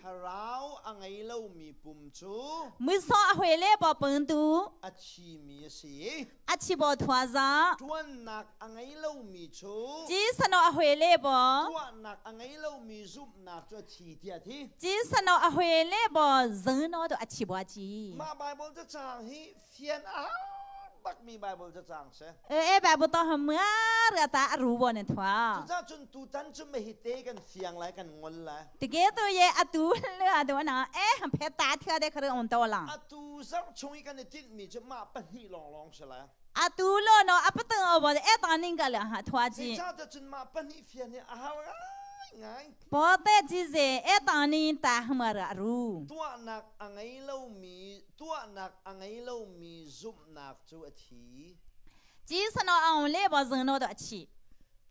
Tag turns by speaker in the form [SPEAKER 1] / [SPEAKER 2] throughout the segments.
[SPEAKER 1] Thlarau a ngei lomi pum cu
[SPEAKER 2] Muisaw a hwe le bo pung tu
[SPEAKER 1] a thimi a si.
[SPEAKER 2] A chi bo thua za.
[SPEAKER 1] Ṭuannak a ngei lomi cu
[SPEAKER 2] Ci sano a hwe le bo
[SPEAKER 1] tuahnak a ngei lomi zumhnak cu a thi tiah a ti.
[SPEAKER 2] Ci sano a hwe le bo zno tu a chi bo a chi.
[SPEAKER 1] Mah Bible cacang hi fian a bakmi Bible cacang si.
[SPEAKER 2] E Bible to ha mua ra ta a ru bo ne thua.
[SPEAKER 1] Cucaah cun tutan cu mehite kan fiang lai kan ngol lai.
[SPEAKER 2] Tige tu ye atu le adu na e ham phe ta thia de khare on to lang.
[SPEAKER 1] Atu zarh chung i kan i tinhmi cu mah pahnih lawnglawng si lai.
[SPEAKER 2] Atu lo no apatang o bo e ta ning ka le ha thua ji.
[SPEAKER 1] Zeicahtiah cun mah pahnih fian hi a har ngai.
[SPEAKER 2] Po te ji ze e ta ni ta hamara ru.
[SPEAKER 1] Tuahnak a ngei lomi tuahnak a ngei lomi zumhnak cu a thi.
[SPEAKER 2] Ji sano aung le bo zung no do a chi.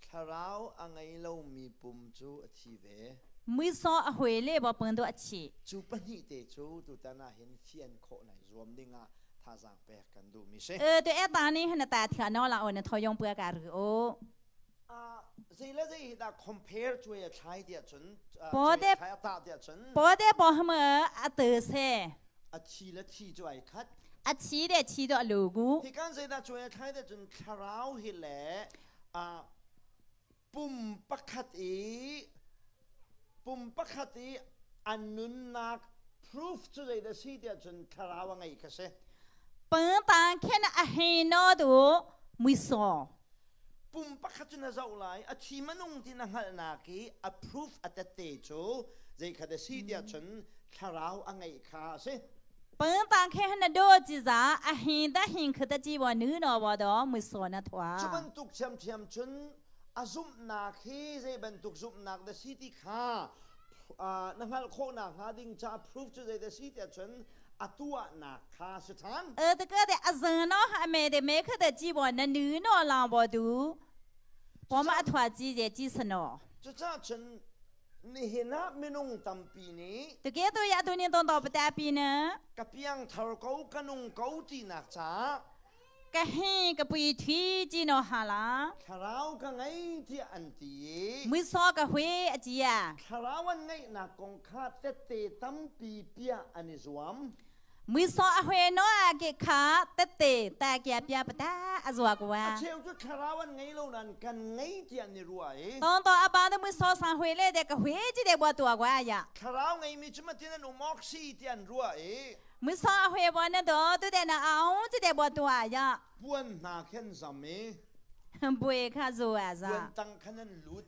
[SPEAKER 1] Thlarau a ngei lomi pum cu a thi ve.
[SPEAKER 2] Muisaw a hue le bo pung do a chi.
[SPEAKER 1] Cu pahnih te cu tutan ah hin fian khawh nai zuam dingah thazaang pek kan duhmi si.
[SPEAKER 2] E tu e ta ni hna ta thia no la o na thoyong pua ka ru o.
[SPEAKER 1] Zei le zei hi dah compare cuai a thlai tiah cun
[SPEAKER 2] Po te
[SPEAKER 1] thlai a tah tiah cun
[SPEAKER 2] po te po ham a te se.
[SPEAKER 1] A thi le thi cu ai khat.
[SPEAKER 2] A chi de chi do lu gu.
[SPEAKER 1] Hi kan zei dah cuai a thlai tiah cun thlarau hi le pum pakhat i pum pakhat i an nunnak proof cu zei dah si tiah cun thlarau a ngei kha si.
[SPEAKER 2] Pang ta khen a he no du mui so.
[SPEAKER 1] Pum pakhat cu na zoh lai a thi manung ti na hngalhnak i a proof a tette cu zei kha dah si tiah cun thlarau a ngeih kha a si.
[SPEAKER 2] Pang ta khe na do chi za a he da hin kha ta chi wa nu no wa do mui so na thwa.
[SPEAKER 1] Cu bantuk thiamthiam cun a zumhnak hi zei bantuk zumhnak dah si ti kha na hngalh khawhnak hnga ding caah proof cu zei dah si tiah cun a tuahnak kha si ṭhan.
[SPEAKER 2] E te ka de a zang no ha me de me kha de chi bo na nu no lang bo du po ma thwa chi je chi sano.
[SPEAKER 1] Cucaah cun nihin ah minung tampi nih
[SPEAKER 2] Tuke tu ya tu ni ton to pata pi na
[SPEAKER 1] ka piangthar ko ka nung ko tinak caah
[SPEAKER 2] Ka he ka pui thi ci no hala.
[SPEAKER 1] Thlarau ka ngei tiah an ti i.
[SPEAKER 2] Muisaw ka hui a cia.
[SPEAKER 1] Thlarau an ngeihnak kong kha tette tampi piah an i zuam.
[SPEAKER 2] Muisaw a hui no a ke kha tette ta kia pia pata a zua kwa.
[SPEAKER 1] A cheu cu thlarau an ngei lo nain kan ngei tiah an i ruah i.
[SPEAKER 2] Tong to a pa de muisaw sang hui le de ka hui ci de bua tua kwa ya.
[SPEAKER 1] Thlarau ngeimi cu matin an um awk si tiah an ruah i.
[SPEAKER 2] Musa a hwe bo na do tu de na aung ti de bo tua ya.
[SPEAKER 1] Puan hna khen zam i.
[SPEAKER 2] Bue kha zu a za.
[SPEAKER 1] Puan tang khan an lut.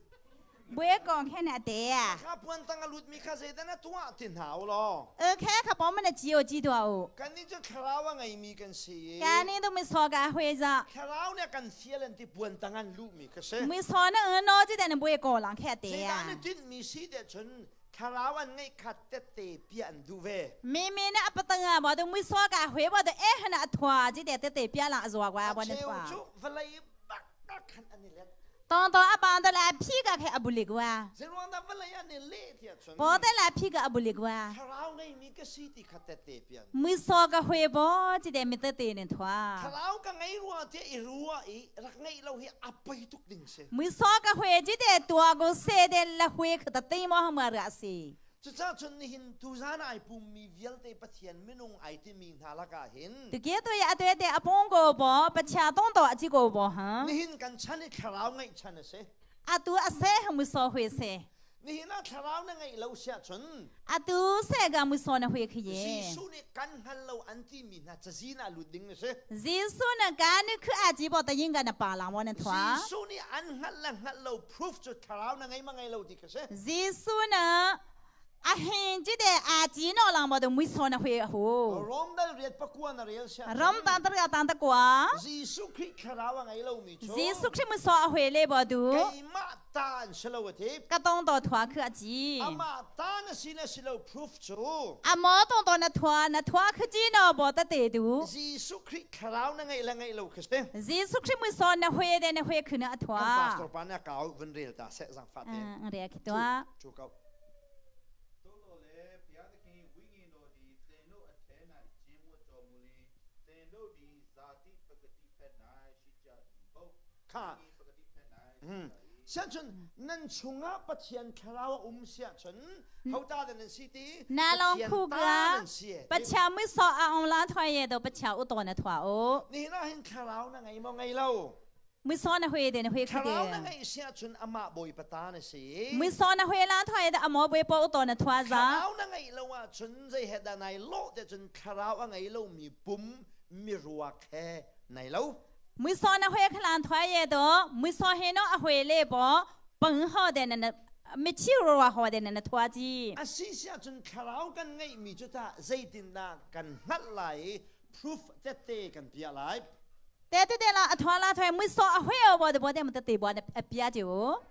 [SPEAKER 2] Bue kong khen a te a.
[SPEAKER 1] Kha puan tang a lut mi kha zeidan a tuah ti hna u law.
[SPEAKER 2] E khe kha pom na chi o chi tua u.
[SPEAKER 1] Kan nih cu thlarau a ngei mi kan si i.
[SPEAKER 2] Kan nih tu mi so ka hwe za.
[SPEAKER 1] Thlarau nih kan fial an ti puan tang an luh mi kha si.
[SPEAKER 2] Mi so na no chi de na bue ko lang khe te a.
[SPEAKER 1] Zeidah na tinh mi si de cun thlarau an ngeih khat tette piah an duh ve.
[SPEAKER 2] Mi mi na apatanga bo du mui so ka hwe bo du e hana athwa ji te tete pia la azwa kwa bo na thwa.
[SPEAKER 1] A cheu cu vawlei bak khan an i let.
[SPEAKER 2] Tong tong a pa do la phi ka khe abulik wa.
[SPEAKER 1] Zeiruang dah vawlei an i leh tiah cun.
[SPEAKER 2] Po te la phi ka abulik wa.
[SPEAKER 1] Thlarau ngeimi ka si ti kha tette pian.
[SPEAKER 2] Mui so ka hwe bo ji te mi tete ne thwa.
[SPEAKER 1] Thlarau ka ngei rua tiah i rua i rak ngeih lo hi a poi tuk ding si.
[SPEAKER 2] Mui so ka hwe ji te tua go se de la hwe kha ta te mo ha ma ra si.
[SPEAKER 1] Cucaah cun nihin tuzan ai pummi vialte Pathian minung ai timi hna lakah hin
[SPEAKER 2] Tuke tu ya atu te apong ko bo pachia tong to achi ko bo ha.
[SPEAKER 1] Nihin kan chan i thlarau ngeih chan a si.
[SPEAKER 2] Atu a se hamu so hwe se.
[SPEAKER 1] Nihin ah thlarau na ngeih lo siah cun
[SPEAKER 2] Atu se ga mu so na hwe khi ye.
[SPEAKER 1] Jesuh nih kan hngal lo an timi hna cazin ah lut ding na si.
[SPEAKER 2] Jesuh na ka ni khu a ji bo ta yin ga na pa lang wo na thwa.
[SPEAKER 1] Jesuh nih an hngalh le hngalh lo proof cu thlarau na ngei ma ngei lo ti kha si.
[SPEAKER 2] Jesuh na a hin ji de a ji no lang bo de mui so na hwe hu.
[SPEAKER 1] Rom dal riat pakua na rel sia.
[SPEAKER 2] Rom tan tar ga tan ta kwa.
[SPEAKER 1] Jesuh Khrih thlarau a ngei lomi cu.
[SPEAKER 2] Jesuh Khrih mui so a hwe le bo du.
[SPEAKER 1] Keimah ta an si lo a ti.
[SPEAKER 2] Ka tong to thua khu a ji.
[SPEAKER 1] Amah ta na si na si lo proof cu.
[SPEAKER 2] Amo tong to na thua na thua khu ji no bo ta te du.
[SPEAKER 1] Jesuh Khrih thlarau na ngeih le ngeih lo kha si.
[SPEAKER 2] Jesuh Khrih mui so na hwe de na hwe khu na a thua.
[SPEAKER 1] Kan pastor pa na kau vun rel ta se zang fa te.
[SPEAKER 2] Ang ria ki tua.
[SPEAKER 1] Chu kau.
[SPEAKER 3] သို့တော်လည်းဘုရားသခင်ဝိညာဉ်တော်သည်သင်တို့အထဲ၌ကျင်းဝတ်တော်မူလျှင်သင်တို့သည်ဇာတိပကတိဘက်၌ရှိကြသည်မဟုတ်
[SPEAKER 1] ခါ
[SPEAKER 3] ပကတိဘက်၌ရှိကြ၏
[SPEAKER 1] Siahcun nan chungah Pathian thlarau a um siahcun hota den nan si ti
[SPEAKER 2] Na long
[SPEAKER 1] Pathian
[SPEAKER 2] khu
[SPEAKER 1] ta
[SPEAKER 2] ga
[SPEAKER 1] nan si e.
[SPEAKER 2] Pacha mui so a ong la thwa ye do pacha u to na thwa o.
[SPEAKER 1] Nihin ah hin thlarau na ngei maw ngei lo?
[SPEAKER 2] Mui so na hwe de na hwe khu
[SPEAKER 1] Thlarau na
[SPEAKER 2] de.
[SPEAKER 1] ngeih siahcun amah Bawipa ta na si.
[SPEAKER 2] Mui so na hwe la thwa ye do amo bwe po u to na thwa za.
[SPEAKER 1] Thlarau na ngeih lo ahcun zei he dah nai lawh te cun thlarau a ngei lomi pum miruak he nai lo.
[SPEAKER 2] Mui so na hwe khalan thwa ye do mui so he no a hwe le bo pang ho de na mi chi ro wa ho de na thwa ji.
[SPEAKER 1] A si siahcun thlarau kan ngeihmi cu tah zeitindah kan hngalh lai i proof tette kan piah lai.
[SPEAKER 2] Te te te la a thwa la thwa mui so a hwe o bo de bo de mo te te bo a pia ji o.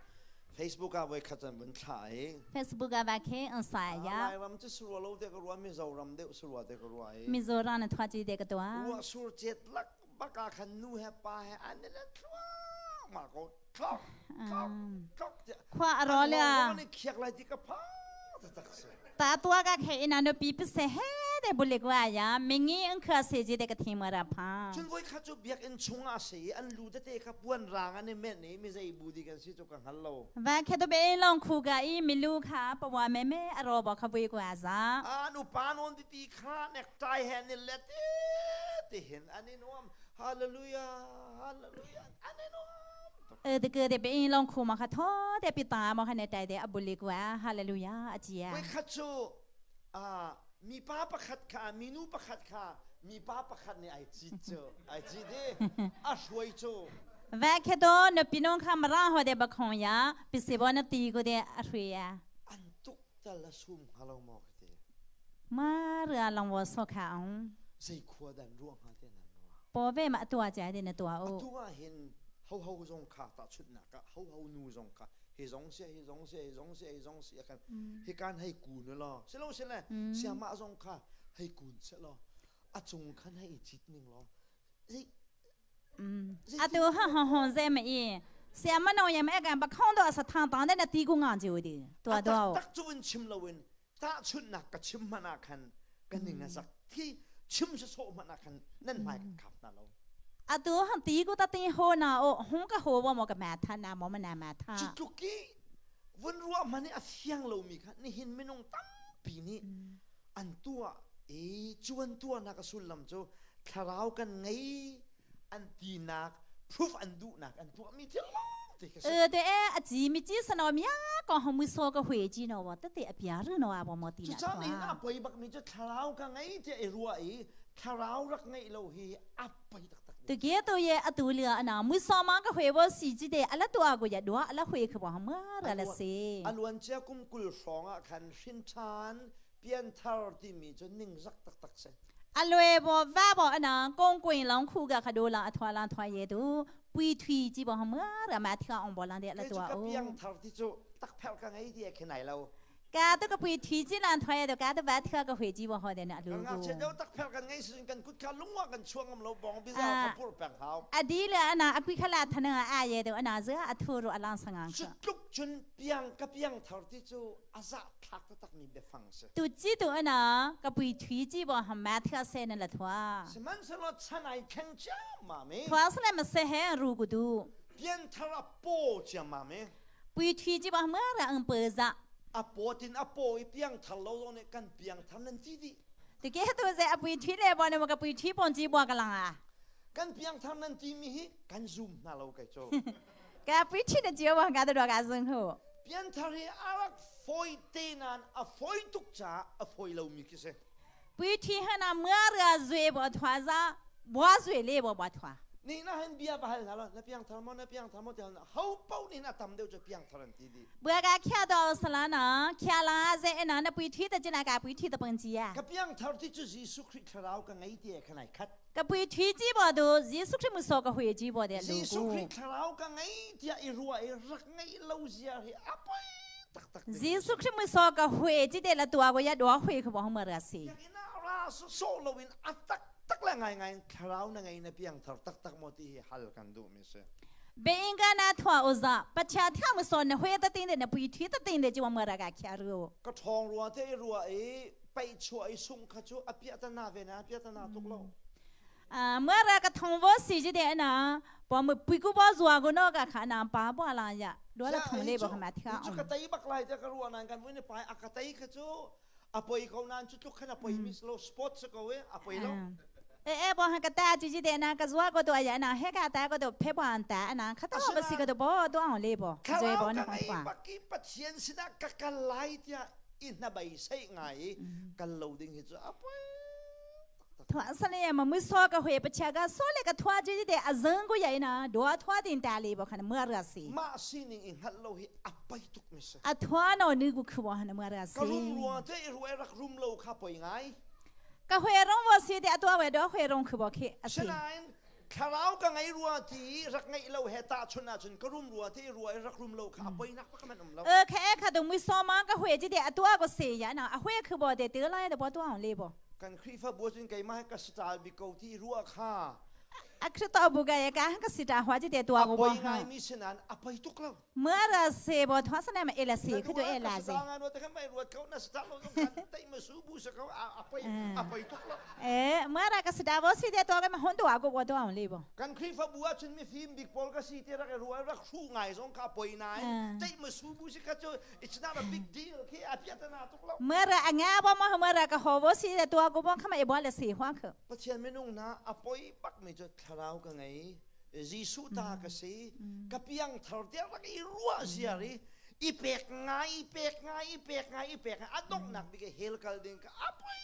[SPEAKER 1] Facebook ah voi khat an vun thlah i
[SPEAKER 2] Facebook ah va khe an sa ya.
[SPEAKER 1] Lairam cu surua lo te ka rua Mizoram deuh surua te ka rua i.
[SPEAKER 2] Mizoram na thwa ji de ka tua.
[SPEAKER 1] Ruah sur cet lak bak ah khan nu he pa he an le thluahmah ko thlok thlok thlok
[SPEAKER 2] Khua a ro le.
[SPEAKER 1] An khiak lai ti ka pha tak si.
[SPEAKER 2] Ta tua ka khe ina no pi pi se he de bulik wa ya mingi ang kha se ji de ka thim ra pha.
[SPEAKER 1] Cun voi khat cu biakinn chung ah si an lu tete kha puan rang an i menh i mi zei bu di kan si cu ka hngal lo.
[SPEAKER 2] Va khe to be long khu ga i milu kha pawa me me a ro bo kha vui kwa za.
[SPEAKER 1] An upa non ti ti kha necktie he an i let ti hin an i nuam hallelujah hallelujah an i nuam.
[SPEAKER 2] 的个的被人哭嘛，他托的比大嘛，还那带的阿不里个啊，哈利路亚阿姐啊。
[SPEAKER 1] Voi khat cu mipa pakhat kha minu pakhat kha mipa pakhat nih ai cit cu ai cit i a hruai cu.
[SPEAKER 2] 外克多那比侬看没让好的不空呀，比谁把那第一个的阿谁呀？
[SPEAKER 1] An tuk tal a sum hnga lo maw ka ti.
[SPEAKER 2] 嘛热让我说看。
[SPEAKER 1] Zei khua dan ruah hnga te nan ruah.
[SPEAKER 2] 宝贝嘛多家的那多哦。
[SPEAKER 1] Atu ah hin ho ho zong kha tahchunhnak ah ho ho nu zong kha hi zong si hi zong si hi zong si hi zong si kan hi kan hei kun law si lo si le siamah zong kha hei kun se law a cung khan hei cit ning law
[SPEAKER 2] 啊，都很很很在么伊，什么农也没干，把空到是汤当的那地公昂就的，多多。
[SPEAKER 1] Tak cu in chim lo in tahchunhnak ka chim hmanh ah khan ka ning a zak khi chim si sawh hmanh ah khan nan hmai kan khap hna lo.
[SPEAKER 2] 啊，都很地公的顶好呢哦，红个好我么个买他那么么那买他。
[SPEAKER 1] Cu tluk i vun ruah hmanh i a fiang lomi kha nihin minung tampi nih an tuah i cu an tuahnak a sullam cu thlarau kan ngei an tinak proof an duhnak an tuahmi thil lawng te khi si.
[SPEAKER 2] 对哎，阿姊咪只是那咩讲红没说个回击呢，我得得别人呢啊，我没得
[SPEAKER 1] Cucaah nihin
[SPEAKER 2] 啦。
[SPEAKER 1] a poi bakmi cu thlarau ka ngei tiah i ruah i thlarau rak ngeih lo hi a poi taktak.
[SPEAKER 2] 对个都也阿独了那没说嘛个回我洗记得阿拉多阿个也多阿拉回去往么了了些。
[SPEAKER 1] A luancia kum 20 hrawng ah khan hrin ṭhan pianthar timi cu ningzak taktak si.
[SPEAKER 2] 阿雷波外波那公滚浪苦个可多浪阿拖浪拖也都不推基本上么了嘛跳红波浪的阿
[SPEAKER 1] Kei cu
[SPEAKER 2] 多
[SPEAKER 1] ka
[SPEAKER 2] 哦。
[SPEAKER 1] piangthar ti cu takphelh ka ngei ti khi nai lo.
[SPEAKER 2] 个都个不推进浪拖也都个都外跳个回基本好的那
[SPEAKER 1] Kan
[SPEAKER 2] 路
[SPEAKER 1] ngakchia
[SPEAKER 2] 个。
[SPEAKER 1] deuh takphelh kan ngei si kan kut kha lungwa kan chuang ngam lo bong biza ka pur peng hau.
[SPEAKER 2] 阿弟了那阿贵克拉他那阿爷都那是阿土路阿浪上
[SPEAKER 1] Cu
[SPEAKER 2] 去。
[SPEAKER 1] tluk cun piang ka piangthar ti cu a zah thlak taktak mi biafang si.
[SPEAKER 2] 都记得那个不推进吧，还蛮跳塞那了拖。
[SPEAKER 1] Sihmanhsehlaw chan ai thleng ciammam i
[SPEAKER 2] 拖出来么塞还如果都。
[SPEAKER 1] pianthar a paw ciammam i
[SPEAKER 2] 不推进吧，么了嗯不是。
[SPEAKER 1] a paw tin a paw i piangthar lo zong nih kan piangthar nan ti dih.
[SPEAKER 2] 这个都是阿不推来吧，那么个不推帮几把个人啊。
[SPEAKER 1] Kan piangthar nan timi hi kan zum hna lo kai cu.
[SPEAKER 2] 个不推的几把个都多个人好。
[SPEAKER 1] Pianthar hi a rak fawi te nain a fawi tuk caah a fawi lomi khi si.
[SPEAKER 2] 不推和那么个水不拖上，我水来不不拖。
[SPEAKER 1] Ni na hin bia va hal hna lo, na piangthar maw, na piangthar maw ti hal hna. Ho paoh nih na tam deuh cu piangthar an ti dih.
[SPEAKER 2] 不个看到是啦呢，看啦在那那不推的进来个不推的本机啊。
[SPEAKER 1] Ka piangthar ti cu Jesuh Khrih thlarau ka ngei ti khan ai khat.
[SPEAKER 2] 个不推几把都，耶稣这么说个回几把的
[SPEAKER 1] Jesuh
[SPEAKER 2] 路
[SPEAKER 1] Khrih thlarau ka ngei tiah i ruah i rak ngeih lo zia hi a poi taktak.
[SPEAKER 2] 耶稣这么说个回几的了多个也多回去往么个是。
[SPEAKER 1] Biakinn ah ra sawh loin a taktak le ngaingai in thlarau na ngei na piangthar taktak maw ti hi hal kan duhmi si.
[SPEAKER 2] 别应该那拖乌子，把钱他们说那回的顶的那不推的顶的就往么个看路。
[SPEAKER 1] Ka ṭhawng rua te i ruah i paih chuah i sungh kha cu a piahtana ve na piahtana tuk lo.
[SPEAKER 2] 啊，么那个通过手机的呢，把么不过把做个那个看那八卦了呀， Do la thong le bo kha ma thia
[SPEAKER 1] Cu ka tei bak lai te ka ruah nan kan vui ni pai a ka tei kha cu a poi ko nan cu tluk khan a poi mi slow sport se ko e a poi lo.
[SPEAKER 2] E e bo ha ka ta chi chi de na ka zua ko to ya na he ka ta ko to phe bo an ta na kha ta ba si ka to bo to ang le bo zoi bo na
[SPEAKER 1] hong pa baki Pathian sinah ka kal lai tiah i hna bai sei ngai kal lo ding hi cu a poi.
[SPEAKER 2] Thua sale ma mu so ka hwe pacha ga so le ka thua ji de a zang ko yai na dua thua din ta le bo khan ma ra si.
[SPEAKER 1] Mah sining i hngalh lo hi a poi tuk mi si.
[SPEAKER 2] A thua no ni gu khu bo han ma ra si.
[SPEAKER 1] Ka rum rua te i ruai rak rum lo kha poi ngai.
[SPEAKER 2] Ka hwe rong wo si de a tua we do hwe rong khu bo khi a si.
[SPEAKER 1] Sinain thlarau ka ngei rua ti rak ngeih lo he tahchun ahcun ka rum rua ti rua i rak rum lo kha a poi nak bak man um lo.
[SPEAKER 2] E kha e kha du mu so ma ka hwe ji de a tua ko se ya na a hwe khu bo de te lai de bo tua le bo.
[SPEAKER 1] Kan Khrihfabu cun keimah ka sital bik ko ti ruah kha.
[SPEAKER 2] A Khrihfabu ka ka ka sita hwa ji te tua ko
[SPEAKER 1] bo. A poi ngai mi sinan a poi tuk lo.
[SPEAKER 2] Mara se bo thwa sana ma ela se khu to ela se.
[SPEAKER 1] Nga no te kan mai ruat ko na sita lo kan tai ma su bu sa ko a poi a poi tuk lo.
[SPEAKER 2] E mara ka sita bo si te to ka ma hon to ko bo to ang le bo.
[SPEAKER 1] Kan Khrihfabu ah cun mifim bik pawl ka si te rak rual rak hru ngai zong ka poi nai. Tai ma su bu si ka chu it's not a big deal khi a piat na tuk lo.
[SPEAKER 2] Mara anga bo ma mara ka ho bo si te to ko bo khama e bo le si hwa kha.
[SPEAKER 1] Pathian minung na a poi bak mi chu thlarau ka ngei. Jesuh ta ka si ka piang thar tiang rak i ruah ziar i i pek ngai i pek ngai i pek ngai i pek ngai a donghnak bik hell kal ding ka a poi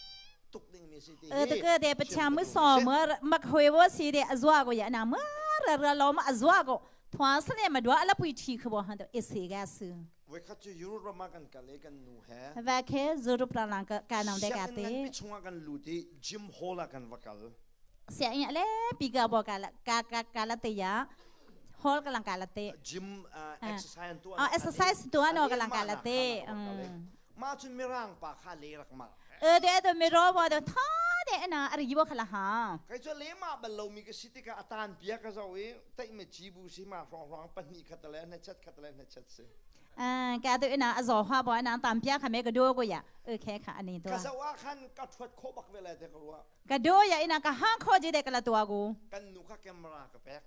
[SPEAKER 1] tuk ding mi si ti
[SPEAKER 2] hi te ke de pacha mu so mer mak hoi wo si de azwa go ya na ma ra ra lo ma azwa go thwa sa ne ma dwa ala pui thi kho bo han to ese ga su
[SPEAKER 1] Voi khat cu Europe ram ah kan kal i kan nu he
[SPEAKER 2] va khe Europe ra lang ka ka nang de ka te
[SPEAKER 1] sianginn nganpi chungah kan lut i gym hall ah kan va kal.
[SPEAKER 2] Sianginn le pi ka bo ka ka ka ka la te ya hall ka lang ka la te.
[SPEAKER 1] Gym exercise an tuah.
[SPEAKER 2] Ah exercise tuah no ka lang ka la te.
[SPEAKER 1] Ma cun mirang pa kha le rak ma.
[SPEAKER 2] E de de mi ro bo de tha de na ari bo khala ha.
[SPEAKER 1] Kai cu le ma bal lo mi ka si tikah a tan pia ka zo i taih me ci bu si ma hrawng hrawng pahnih khat le na chat khat le na chat si.
[SPEAKER 2] Ka tu ina a zo hwa bo na tam pia kha me ka do ko ya e khe kha ani to.
[SPEAKER 1] Ka zo ah khan ka thuat kho bak ve le te ka ruah.
[SPEAKER 2] Ka do ya ina ka hang kho ji de ka la tua gu.
[SPEAKER 1] Kan nu kha camera ka pek.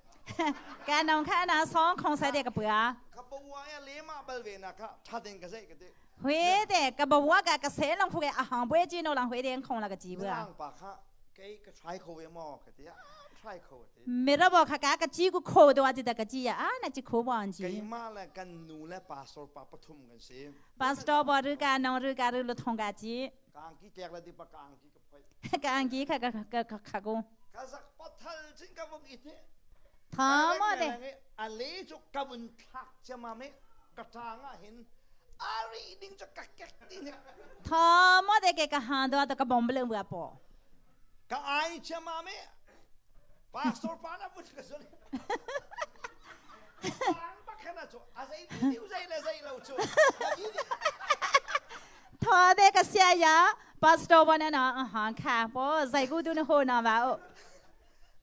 [SPEAKER 2] Ka nong kha na song khong sai de ka pua.
[SPEAKER 1] Ka bawa ya le ma bal ve na ka tha den ka zai ka te.
[SPEAKER 2] Hui de ka bawa ka ka se long phu ke a hang bue ji no lang hui den khong la ka ji bua.
[SPEAKER 1] Mirang pa kha kei ka try kho ve mo ka te try kho te.
[SPEAKER 2] Mira bo kha ka ka ji ku kho do ji da ka ji ya a na ji kho bo an ji.
[SPEAKER 1] Keimah le kan nu le pastor pa pathum kan si.
[SPEAKER 2] Pastor bo ru ka nong ru ka ru lu thong ka ji.
[SPEAKER 1] Ka angki tlek le ti pa ka angki ka phoi.
[SPEAKER 2] Ka angki kha ka ka ka ko.
[SPEAKER 1] Ka zak pathal chin ka vung ite.
[SPEAKER 2] Tha mo de.
[SPEAKER 1] A le chu ka vun thlak chama me ka tanga hin ari ding chu ka kek ti ne.
[SPEAKER 2] Tha mo de ke ka ha do to ka bom le bua po.
[SPEAKER 1] Ka ai chama me pastor pa na vun ka sun. Ang chu a zai ti zai le zai lo chu.
[SPEAKER 2] 他那个写呀，巴斯多瓦那那行看，不在古都那好那吧哦。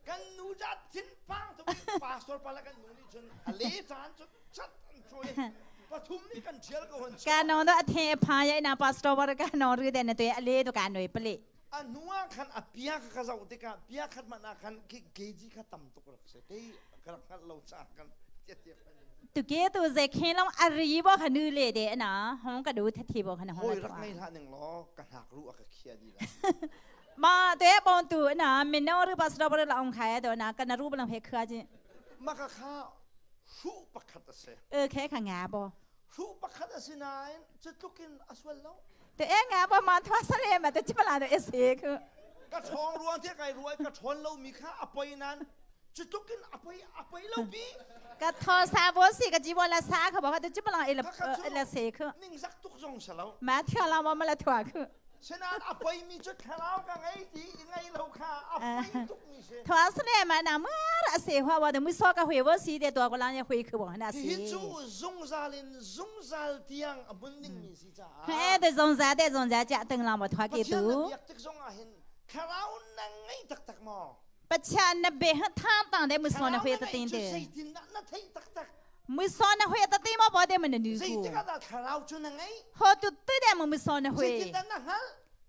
[SPEAKER 1] Kan nu ja thin pang tu pastor pala kan nu ni chun ale chan chu chat chu pathum ni kan thial ko hon
[SPEAKER 2] ကန်နော်တော့အထင်အဖာရိုက်နာပါစတော်ဘာကန်နော်ရတဲ့နဲ့တွေ့အလေးတို့ကန်တွေပလိ
[SPEAKER 1] အနူအခန်အပြာခကစားတေကပြာခတ်မနာခန်ကိဂေဂျီခတမ်တုကရစေတေကရခလောချာကန်တက်တက်
[SPEAKER 2] တူကေတူဇေခင်းလုံးအရီဘောခနူလေတဲ့နာဟောင်းကဒူထထီဘောခနဟော
[SPEAKER 1] ဟိုรักไม่ละนึงล้อกะหักรู้อะกะเคียดีละ
[SPEAKER 2] မာတဲ့ပုံတူနာမင်းနော်ရပါစတော်ဘာလောင်ခိုင်တော့နာကနရူဘလံဖေခါချင်း
[SPEAKER 1] มะกะခါรูปะขัดเส
[SPEAKER 2] เออแค่ขงาบ่
[SPEAKER 1] รูปะขัดสินายจะตุกินอสวลโล
[SPEAKER 2] แต่เองงาบ่มาทวสเลมาแต่จิปลาเอเสคื
[SPEAKER 1] กระชองรวงที่ไก่รวยกระชอนโลมีค่าอปอยนั้นจะตุกินอปอยอปอยโลบี
[SPEAKER 2] กะทอซาบ่สิกะจิบ่ละซาเขาบอกว่าแต่จิปลาเอละเอละเสคือ
[SPEAKER 1] นิ่งสักตุกจงสลา
[SPEAKER 2] มาเที่ยวเราบ่มาละทัวคือ
[SPEAKER 1] ฉะนั้นอปอยมีจุดขลาวกังไอ้ที่ไงเราค่าอปอยตุกมีเส
[SPEAKER 2] ทวสเลมานะเมื่อเสหัวว่าแต่มือซอกะหวยบ่สิแต่ตัวก็ลังจะหวยคือบ่น่ะสิ
[SPEAKER 1] ที่จูซงซาลินซงซาลเตียงอบุนนิ่งมีสิจ้า
[SPEAKER 2] เฮ้แต่ซงซาแต่ซงซาจะตึงเราบ่ทัวเกตู
[SPEAKER 1] อยากตึกซงอาเห็นขลาวนังไงตักตักมอ
[SPEAKER 2] ปะชานะเบหทางตังได้มือซอนะหวยตะตินเด้
[SPEAKER 1] စိတ်တင်နာထိတ်ตักตัก
[SPEAKER 2] มือซอนะหวยตะตินบ่บ่ได้มันนู
[SPEAKER 1] စိတ်
[SPEAKER 2] กู
[SPEAKER 1] တကတာခလောက်ချွန်းငိုင်း
[SPEAKER 2] ဟောတူတဲ့မมือซอนะหวย
[SPEAKER 1] စိတ်တင်နာဟ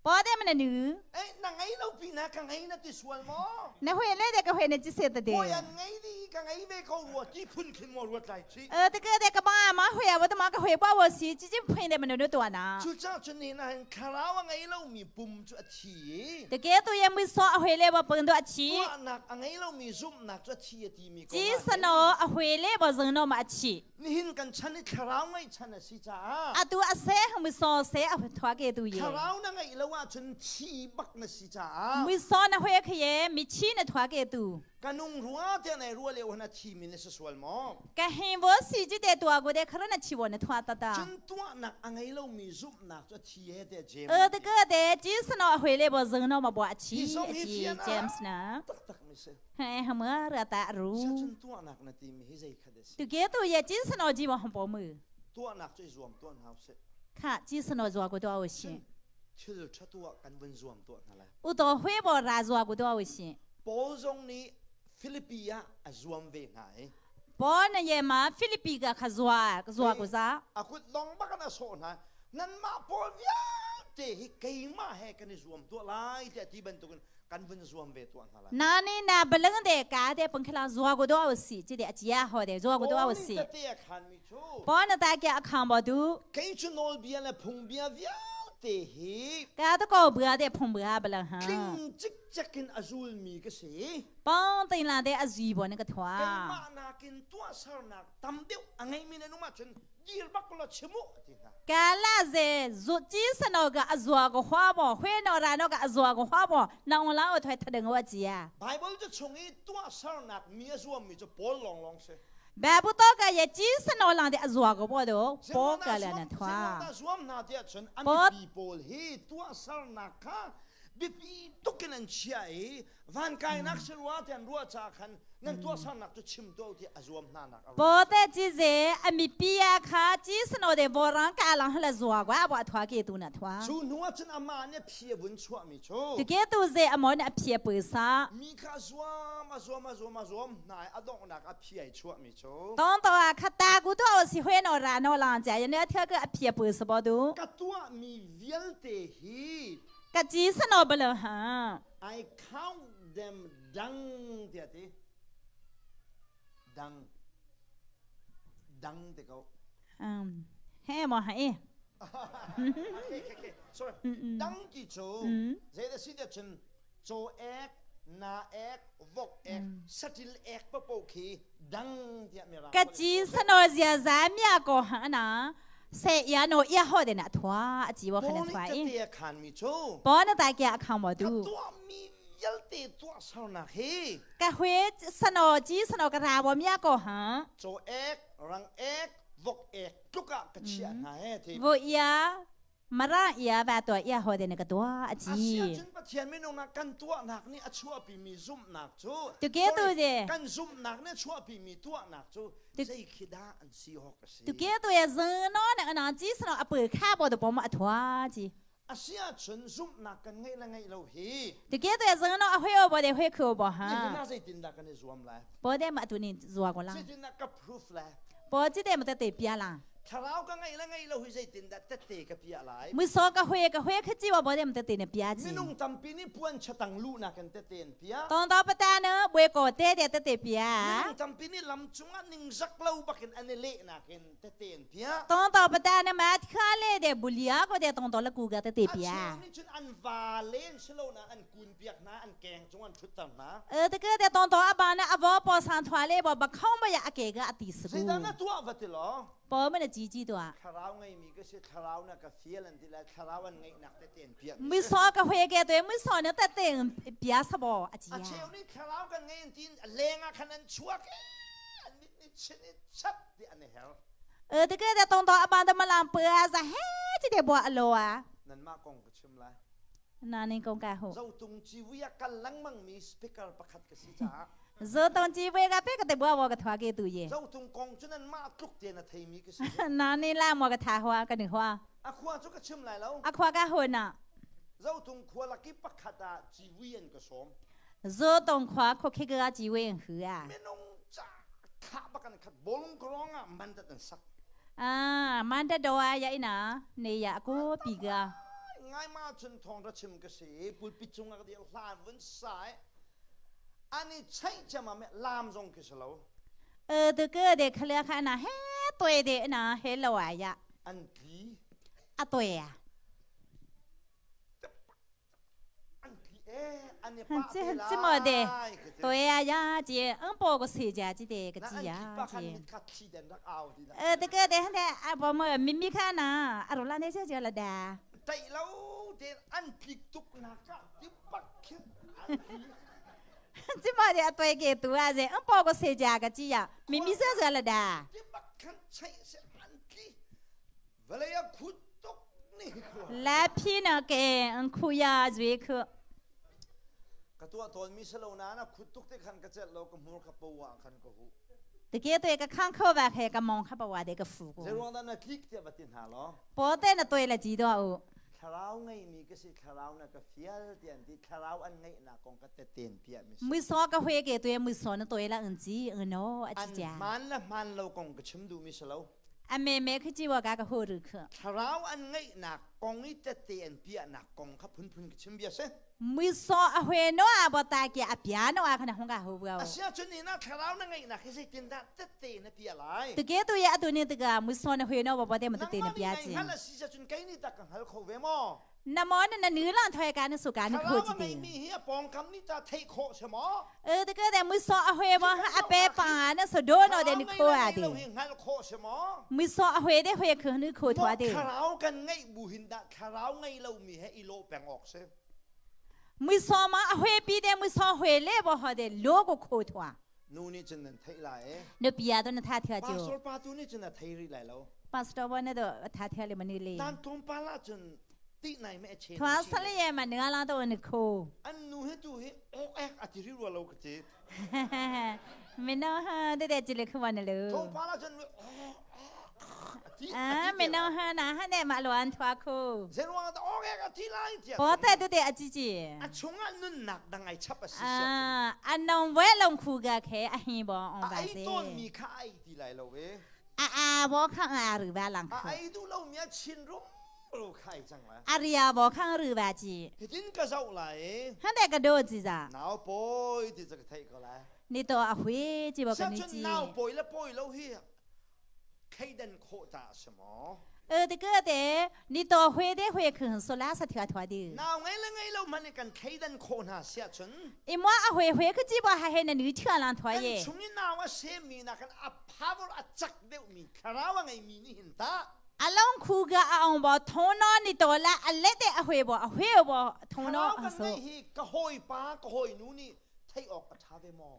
[SPEAKER 1] လ
[SPEAKER 2] Pode mana nu.
[SPEAKER 1] Eh, na ngei lo pi na ka ngei na ti sual maw?
[SPEAKER 2] Na hwe le de ka hwe na chi se ta de.
[SPEAKER 1] Hoi an ngei di ka ngei ve ko rua ti phun khin mo ruat lai chi.
[SPEAKER 2] Eh, te ka de ka ba ma hwe wa ta ma ka hwe ba wa si chi chin phun de mana nu to na.
[SPEAKER 1] Cu ca cun ni na hin thlarau a ngei lo mi pum cu a thi.
[SPEAKER 2] Te ke tu ye mi so a hwe le wa pung do a chi.
[SPEAKER 1] Tuahnak a ngei lo mi zumhnak cu a thi a ti mi ko.
[SPEAKER 2] Chi sano a hwe le ba zung no ma a chi.
[SPEAKER 1] Nihin kan chan i thlarau ngeih chan a si caah
[SPEAKER 2] Atu a se muso se a thua ke tu ye.
[SPEAKER 1] Thlarau na ngeih lo ahcun thi bak na si caah
[SPEAKER 2] Muso na hwe khe ye mi chi na thua ke tu.
[SPEAKER 1] Ka nung rua te nei rua leo na thi mi na si sual maw?
[SPEAKER 2] Ka hin vo si ji te tua go de khara na chi wo na thua ta ta.
[SPEAKER 1] Cun tuahnak a ngei lomi zumhnak cu a thi he te James.
[SPEAKER 2] E te ke te chi sano a hwe le bo zung no ma bo a chi a chi James na.
[SPEAKER 1] Taktak mi si.
[SPEAKER 2] He ha ra ta ru.
[SPEAKER 1] Cun tuahnak na ti mi hi zei kha
[SPEAKER 2] Tu ke tu ye chin sano ji wa hong po mu.
[SPEAKER 1] Tuahnak cu i zuam tuah hna usih.
[SPEAKER 2] Kha chi sano zua ko tuah usih.
[SPEAKER 1] Thil ṭha tuah kan vun zuam tuah hna lai.
[SPEAKER 2] U to hwe bo ra zua ko tuah usih.
[SPEAKER 1] Paul zong nih Philippi ah a zuam ve hna i.
[SPEAKER 2] Paul na ye ma Philippi ka kha zua zua ko za.
[SPEAKER 1] A kut long bak an a sawh hna. Nanmah pawl vialte hi keimah he kan i zuam tuah lai tiah ti bantukin kan vun zuam ve tuah hna lai.
[SPEAKER 2] Na ni na balang de ka de pangkhla zua go do si chi de achia ho de zua go do si.
[SPEAKER 1] Te a khan mi chu.
[SPEAKER 2] Pa na ta kya khang ba du.
[SPEAKER 1] Kei chu nawl bia le phung bia vialte hi.
[SPEAKER 2] Ka to ko bua de phung bua balang ha.
[SPEAKER 1] Tling cik cekin a zul mi ka si.
[SPEAKER 2] Pong tin la de a zui bo ne ka thwa.
[SPEAKER 1] Keimah nakin tuah sarnak tam deuh a ngei mi na numa cun dir bak la chimu ti hna.
[SPEAKER 2] Ka la ze zu chi sano ga azua go hwa bo hwe no ra no ga azua go hwa bo na ong la o thoi thadeng wa chi ya.
[SPEAKER 1] Bible cu chung i tuah sarnak mi a zuam mi cu Paul long long si.
[SPEAKER 2] Bible to ka ye chi sano lang de azua go bo do po ka la na thwa.
[SPEAKER 1] Zuam hna tiah cun a mipi pawl hi tuah sarnak kha biapi tukin an chia i van kainak si rua ti an ruah caah khan nan tuahsernak cu chim tuah ti a zuam hna nak a
[SPEAKER 2] ruang. Pote chi ze ami pia kha chi sano de vorang ka lang hala zua gwa bo thwa ke tu na thwa.
[SPEAKER 1] Cu hnu ah cun amah nih a phi a vun chuah mi cu.
[SPEAKER 2] Tu ke tu ze amo nih a phi a pu sa.
[SPEAKER 1] Mi kha zuam a zuam a zuam a zuam hna i a donghnak a phi ai chuah mi cu.
[SPEAKER 2] Tong to a kha ta gu to si hwe no ra no lang cha ya ne thia ke a phi a pu sa bo du.
[SPEAKER 1] Ka tuah mi vialte hi
[SPEAKER 2] Ka chi sano balo ha.
[SPEAKER 1] I count them dung tiah ti. Dung. Dung ti ko.
[SPEAKER 2] He mo hai.
[SPEAKER 1] Okay, okay, okay. Sorry. Dung ti cu zei da si dah cun caw ek, na ek, vok ek, satil ek papo khi dung tiah mirang.
[SPEAKER 2] Ka chi sano zia za mia ko ha na. Se ya no ya ho de na thwa a chi wo khan thwa
[SPEAKER 1] i. Te khan mi chu.
[SPEAKER 2] Po na ta kya khang mo du.
[SPEAKER 1] Ka tuah mi vialte tuah sarnak hi.
[SPEAKER 2] Ka hwe sano chi sano ka ra bo mia ko ha.
[SPEAKER 1] Cho ek, rang ek, vok ek tluk ah ka chiah hna he thi.
[SPEAKER 2] Vo ya Mara ia va tuah ia ho de na ka tuah a ci.
[SPEAKER 1] Asiahcun Pathian minung ah kan tuahnak nih a chuahpimi zumhnak cu
[SPEAKER 2] Tu ke tu je.
[SPEAKER 1] kan zumhnak nih a chuahpimi tuahnak cu zei khi dah an si awk a si.
[SPEAKER 2] Tu ke tu ya zung no na ana ci sano a pu kha bo de pom a thua ci.
[SPEAKER 1] Asiahcun zumhnak kan ngeih le ngeih lo hi.
[SPEAKER 2] Tu ke tu ya zung no a hoi o bo de hoi khu bo ha.
[SPEAKER 1] Nihin ah zeitindah kan i zuam lai?
[SPEAKER 2] Po de ma tu ni zua ko la.
[SPEAKER 1] Zeitindah ka proof lai?
[SPEAKER 2] Po ci de ma te te pia la.
[SPEAKER 1] Thlarau ka ngeih le ngeih lo hi zeitindah tette ka piah lai?
[SPEAKER 2] Muso ka hwe ka hwe kha chi wa bodem tete ne pia chi.
[SPEAKER 1] Minung tampi nih puan chatang luhnak in tete an piah.
[SPEAKER 2] Tong to pata ne bwe ko te te tete pia.
[SPEAKER 1] Minung tampi nih lam cungah ningzak lo bakin an i lehnak in tete an piah.
[SPEAKER 2] Tong to pata ne ma kha le de bulia ko de tong to la ku ga tete pia.
[SPEAKER 1] A cheu nih cun an va len silo na an kun piak hna an keng cung an ṭhutter hna.
[SPEAKER 2] E te ke de tong to aba na avo po sang thwa le bo ba khong ba ya ake ga ati su.
[SPEAKER 1] Zeidah na tuah va ti law?
[SPEAKER 2] Po ma na chi chi tuah.
[SPEAKER 1] Thlarau ngeimi ka si thlarau na ka fial an ti lai thlarau an ngeihnak tete an piah.
[SPEAKER 2] Mi so ka hwe ke to mi so na tete pia sabo a chi.
[SPEAKER 1] A cheu nih thlarau kan ngei an tin leng ah khan an chuak an mit nih chin i chap ti an i her.
[SPEAKER 2] E te ke de tong to aba da malam pe a za he chi de bo alo a.
[SPEAKER 1] Nanmah kong ka chim lai.
[SPEAKER 2] Na ning kong ka hu.
[SPEAKER 1] Zotung civui ah kal lengmang mi speaker pakhat ka si caah.
[SPEAKER 2] Zotung civui ka pe ka te bua wa ka thwa ke tu ye.
[SPEAKER 1] Zotung kong cu nan mah tluk te na thei mi ka si.
[SPEAKER 2] Na ni la mo ka tha hua ka ni hua.
[SPEAKER 1] A khua cu ka chim lai lo.
[SPEAKER 2] A khua ka hu na.
[SPEAKER 1] Zotung khua laki pakhat ah civui an ka sawm.
[SPEAKER 2] Zotung khua kho khi ka civui an hu a.
[SPEAKER 1] Minung ca kha bakan khat bolung krong ah mandat an sak.
[SPEAKER 2] Ah, mandat do a ya ina ne ya ko pi ga.
[SPEAKER 1] ngai ma chun thong ra chim ka si pulpit cung ah ka dir hlan vun sai ani chaih chama me lam zong khi si lo.
[SPEAKER 2] 的个的可了看那嘿对的那嘿老啊呀。
[SPEAKER 1] An tli.
[SPEAKER 2] 啊对呀。 这么的，对呀呀，这嗯包个谁家这的个鸡呀这。这个的现在啊，不么咪咪看呐，啊，罗兰那些就了的。这么的对个对啊，这嗯包个谁家个鸡呀，咪咪说说了的。 来皮呢给嗯苦呀瑞克。
[SPEAKER 1] Ka tuah tawnmi si lo nain a khut tuk te khan ka celh lo ka hmur kha powa khan ka huh.
[SPEAKER 2] တကယ်တော့ကခန့်ခေါ်ပါခဲကမောင်ခပဝါတဲ့ကဖူကို
[SPEAKER 1] Zeiruang dah na tlik tiah va ti hna law.
[SPEAKER 2] ပေါ်တဲ့နတွေ့လက်ကြည့်တော့ဦး
[SPEAKER 1] Thlarau ngeimi ka si thlarau na ka fial tiah an ti thlarau an ngeihnak kong ka teten piah mi si.
[SPEAKER 2] မွေစောကခွေကေတွေ့မွေစောနတွေ့လာအန်ကြီးအနော်အ
[SPEAKER 1] An
[SPEAKER 2] ချီချာ
[SPEAKER 1] hmaan le hmaan lo kong ka chim duhmi si lo.
[SPEAKER 2] အမေမေခကြည့်ဝကကဟိုရခ
[SPEAKER 1] Thlarau an ngeihnak kong i tete an piahnak kong kha phunphun ka chim bia si.
[SPEAKER 2] မွေစောအခွေနောအဘတာကေအပြာနောအခနဟွန်ကဟိုဘော
[SPEAKER 1] Asiahcun ni na thlarau na ngeihnak hi zeitindah tete na piah lai?
[SPEAKER 2] တကယ်တော့ရအတူနေတကမွေစောနခွေနောဘဘတဲ့မတ
[SPEAKER 1] Nangmah
[SPEAKER 2] တဲ့န
[SPEAKER 1] nih
[SPEAKER 2] ပြ
[SPEAKER 1] nai
[SPEAKER 2] ချင်း
[SPEAKER 1] hngal a si ahcun kei nih tah ka hngal kho ve maw?
[SPEAKER 2] နမောနနနူလန်ထွဲကန်စုကန်
[SPEAKER 1] Thlarau
[SPEAKER 2] ခို
[SPEAKER 1] a
[SPEAKER 2] ကြည့်တယ်
[SPEAKER 1] ngeimi hi a pawngkam nih tah theih khawh si maw?
[SPEAKER 2] เออတကယ်တဲ့မွေစောအခွေဘောအပဲပန်နစဒိုနော်တဲ့
[SPEAKER 1] Thlarau
[SPEAKER 2] ခို
[SPEAKER 1] ngei le
[SPEAKER 2] ရ
[SPEAKER 1] ngei
[SPEAKER 2] တဲ့
[SPEAKER 1] lo hi hngalh khawh si maw?
[SPEAKER 2] မွေစောအခွေတဲ့ခွေခနုခိုထွား
[SPEAKER 1] Maw
[SPEAKER 2] တဲ့
[SPEAKER 1] thlarau kan ngeih bu hin dah thlarau ngei lomi he i lawh peng awk si.
[SPEAKER 2] မွေစောမအခွေပြီးတဲ့မွေစောခွေလေဘောဟတဲ့လောကိုခိုထွား
[SPEAKER 1] Nu nih cun nan theih lai ee.
[SPEAKER 2] နပြာတော့နထထကျို
[SPEAKER 1] Pastor pa tu nih cun a thei rih lai lo.
[SPEAKER 2] ပတ်စတော်ဘနဲ့တော့ထထလေမနေလေ
[SPEAKER 1] Tan tlawmpal ah cun tih nai meh a chen
[SPEAKER 2] ထွားဆလရဲ့မနငါလာတော့နခို
[SPEAKER 1] An nu he tu hi ok ek a ti rih rua lo ka ti.
[SPEAKER 2] မင်းဟာတဲ့တဲ့ကြည့်လေခွန်နလို့
[SPEAKER 1] Tlawmpal ah cun a ti
[SPEAKER 2] အာမင်းဟာနာဟာနဲ့မလွန်ထွားခို
[SPEAKER 1] Zeiruang ah dah ok ek a ti lai tiah.
[SPEAKER 2] ပေါ်တဲ့တဲ့အကြည့်ကြည့်
[SPEAKER 1] A chungah nunnak dang ai chap a si
[SPEAKER 2] အာ
[SPEAKER 1] siah cun.
[SPEAKER 2] အနုံဝဲလုံခုကခဲအဟင်းဘောအောင်
[SPEAKER 1] A
[SPEAKER 2] ပါ
[SPEAKER 1] ei
[SPEAKER 2] စေ
[SPEAKER 1] tawnmi kha a ei ti lai lo ee.
[SPEAKER 2] အာအာဘောခန့်အာရဘာလန်
[SPEAKER 1] A
[SPEAKER 2] ခ
[SPEAKER 1] ei duh lomi a chin rumro kha ai cang lai.
[SPEAKER 2] အရိယာဘောခန့်ရဘာကြည့်
[SPEAKER 1] Hitin ka zoh lai ee.
[SPEAKER 2] ဟန်တဲ့ကဒိုကြည့်စား
[SPEAKER 1] Nau pawi ti cu ka theih ko lai.
[SPEAKER 2] နေတော့အခွေကြည့်ဘောက
[SPEAKER 1] Siah cun
[SPEAKER 2] နေကြည့်
[SPEAKER 1] nau pawi le pawi lo hi thleidan khawh ta a si maw?
[SPEAKER 2] เออတကယ်တဲ့နေတော့ခွေတဲ့ခွေခွန်ဆိုလာစထထွားဒီ
[SPEAKER 1] Nau ngei le ngei lo hmanh in kan thleidan khawh hna siah cun
[SPEAKER 2] အမအခွေခွေခကြည့်ဘောဟာဟဲ့နူချလန်ထွား
[SPEAKER 1] kan
[SPEAKER 2] ရဲ့
[SPEAKER 1] chung i nau a semmi nakin a power a cak deuhmi thlarau a ngeimi nih hin tah
[SPEAKER 2] အလုံးခုကအောင်ဘောထုံတော့နေတော့လာအလက်တဲ့အခွေဘောအခွေဘောထုံတော့
[SPEAKER 1] thlarau kan
[SPEAKER 2] ဆို
[SPEAKER 1] ngeih hi ka hawipa ka hawinu nih theih awk a ṭha ve maw?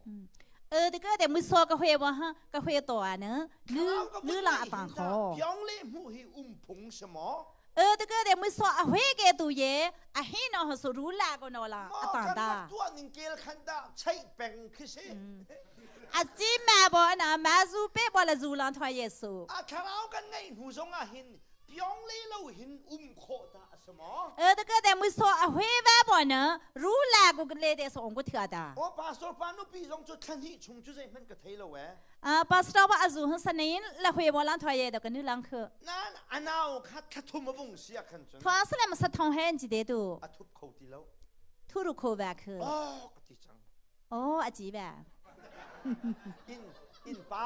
[SPEAKER 2] เออတကယ်တဲ့မစောကခွေဘောဟာကခွေတော်နော်နူ
[SPEAKER 1] Thlarau ka
[SPEAKER 2] နူ
[SPEAKER 1] vun ngeih
[SPEAKER 2] လာအပန်
[SPEAKER 1] hin tah
[SPEAKER 2] ခေါ်
[SPEAKER 1] piong le hmuh hi um phung si maw?
[SPEAKER 2] เออတကယ်တဲ့မစောအခွေကဲတူရဲ့အဟင်းနော်ဆိုရူလာကောနော်လာ
[SPEAKER 1] Maw
[SPEAKER 2] အတန်
[SPEAKER 1] kan
[SPEAKER 2] တာ
[SPEAKER 1] rak tuah ning kel khan dah cheih peng khi si.
[SPEAKER 2] အကြည့်မဘောနာမာဇူပဲဘောလဇူလန်ထွားရဲ့ဆို
[SPEAKER 1] A thlarau kan ngeih hnu zong ah hin piong le lo hin um khawh ta a si maw?
[SPEAKER 2] เออတကယ်တဲ့မစောအခွေပဲဘောနော်ရူလာကိုကလေးတဲ့ဆိုအောင်ကိုထတာ
[SPEAKER 1] Aw pastor pa nupi zong cu thla hnih chung cu zeihmanh ka thei lo ee.
[SPEAKER 2] အာပတ်စတော်ဘာအဇူဟန်စနေလခွေဘောလန်ထွားရဲ့တော့ကနူလန်ခ
[SPEAKER 1] Nain a nau kha thla thum a vung si ah khan cun
[SPEAKER 2] ထွားစလဲမစထုံဟန်ကြည့်တဲ့တူ
[SPEAKER 1] a thup kho ti lo.
[SPEAKER 2] ထူရခိုဘာခ
[SPEAKER 1] Oh ka ti cang.
[SPEAKER 2] အော်အကြည့်ပဲ
[SPEAKER 1] Inn innpa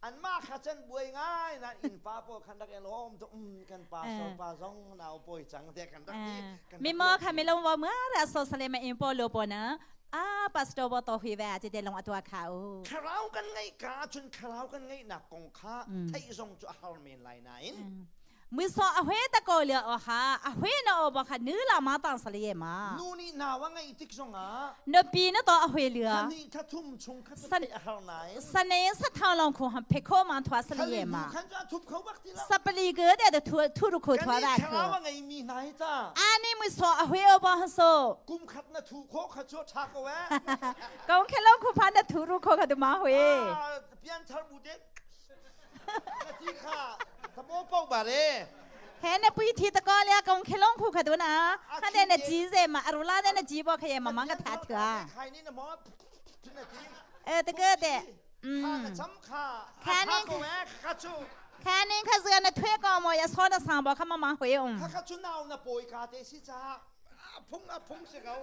[SPEAKER 1] anmah kha cun buai ngai nain innpa pawl khan rak i lawm tuk kan pastor pa zong nau pawi cang tiah kan rak ti. Kan
[SPEAKER 2] မိ
[SPEAKER 1] rak
[SPEAKER 2] မောခမလုံးဝမရာဆောစလဲမအင်ပေါ်လို့ပေါ်နော်အာပတ်စတော်ဘောတော်ခွေပဲအကြည့်တဲ့လုံးအတော်ခါအို
[SPEAKER 1] Thlarau kan ngeih ka ahcun thlarau kan ngeihnak kong kha theih zong cu a har men lai nain
[SPEAKER 2] မစောအခွေတကောလေအဟာအခွေနော်ဘခနူလာမတန်စလေမာ
[SPEAKER 1] nu nih nau a ngeih tik zongah
[SPEAKER 2] နပီနတော့အခွေလ
[SPEAKER 1] thla hnih thla thum chung kha cu theih a har nain
[SPEAKER 2] စနေစထောင်းလောင်ခုဟဖေခိုမန်ထွားစ
[SPEAKER 1] thla li
[SPEAKER 2] လေမာ
[SPEAKER 1] hnu khan cu a thup kho bak ti lo.
[SPEAKER 2] စပလီကတဲ့ထူထူခုထွား
[SPEAKER 1] Kan
[SPEAKER 2] တာ
[SPEAKER 1] nih
[SPEAKER 2] ခ
[SPEAKER 1] thlarau a ngeimi hna hi ta
[SPEAKER 2] အာနိမစောအခွေအဘောဟဆော
[SPEAKER 1] kum khat na thu khawh kha cu ṭha ko ee.
[SPEAKER 2] ကောင်းခလုံးခုဖာနထူရခုခဒမဟွေ
[SPEAKER 1] Ah, pian thar bu te na ti kha tamo pau ba re.
[SPEAKER 2] ဟဲနပွီတီတကောလေကောင်ခလုံးခုခဒနာခတဲ့နကြီးစေမအရလာတဲ့နကြီးဘောခရဲ့မမငါထာထွာ
[SPEAKER 1] Khai ni na mo na ti.
[SPEAKER 2] အဲတကတဲ့อื
[SPEAKER 1] Kha
[SPEAKER 2] ม
[SPEAKER 1] na cham kha.
[SPEAKER 2] Kha ni-
[SPEAKER 1] Kha ko ee kha chu.
[SPEAKER 2] 看你可是那推高么也说得上吧，看妈妈会用。
[SPEAKER 1] ခါခချနောင်နပွေကာတေစီချာအဖုံအဖုံစကော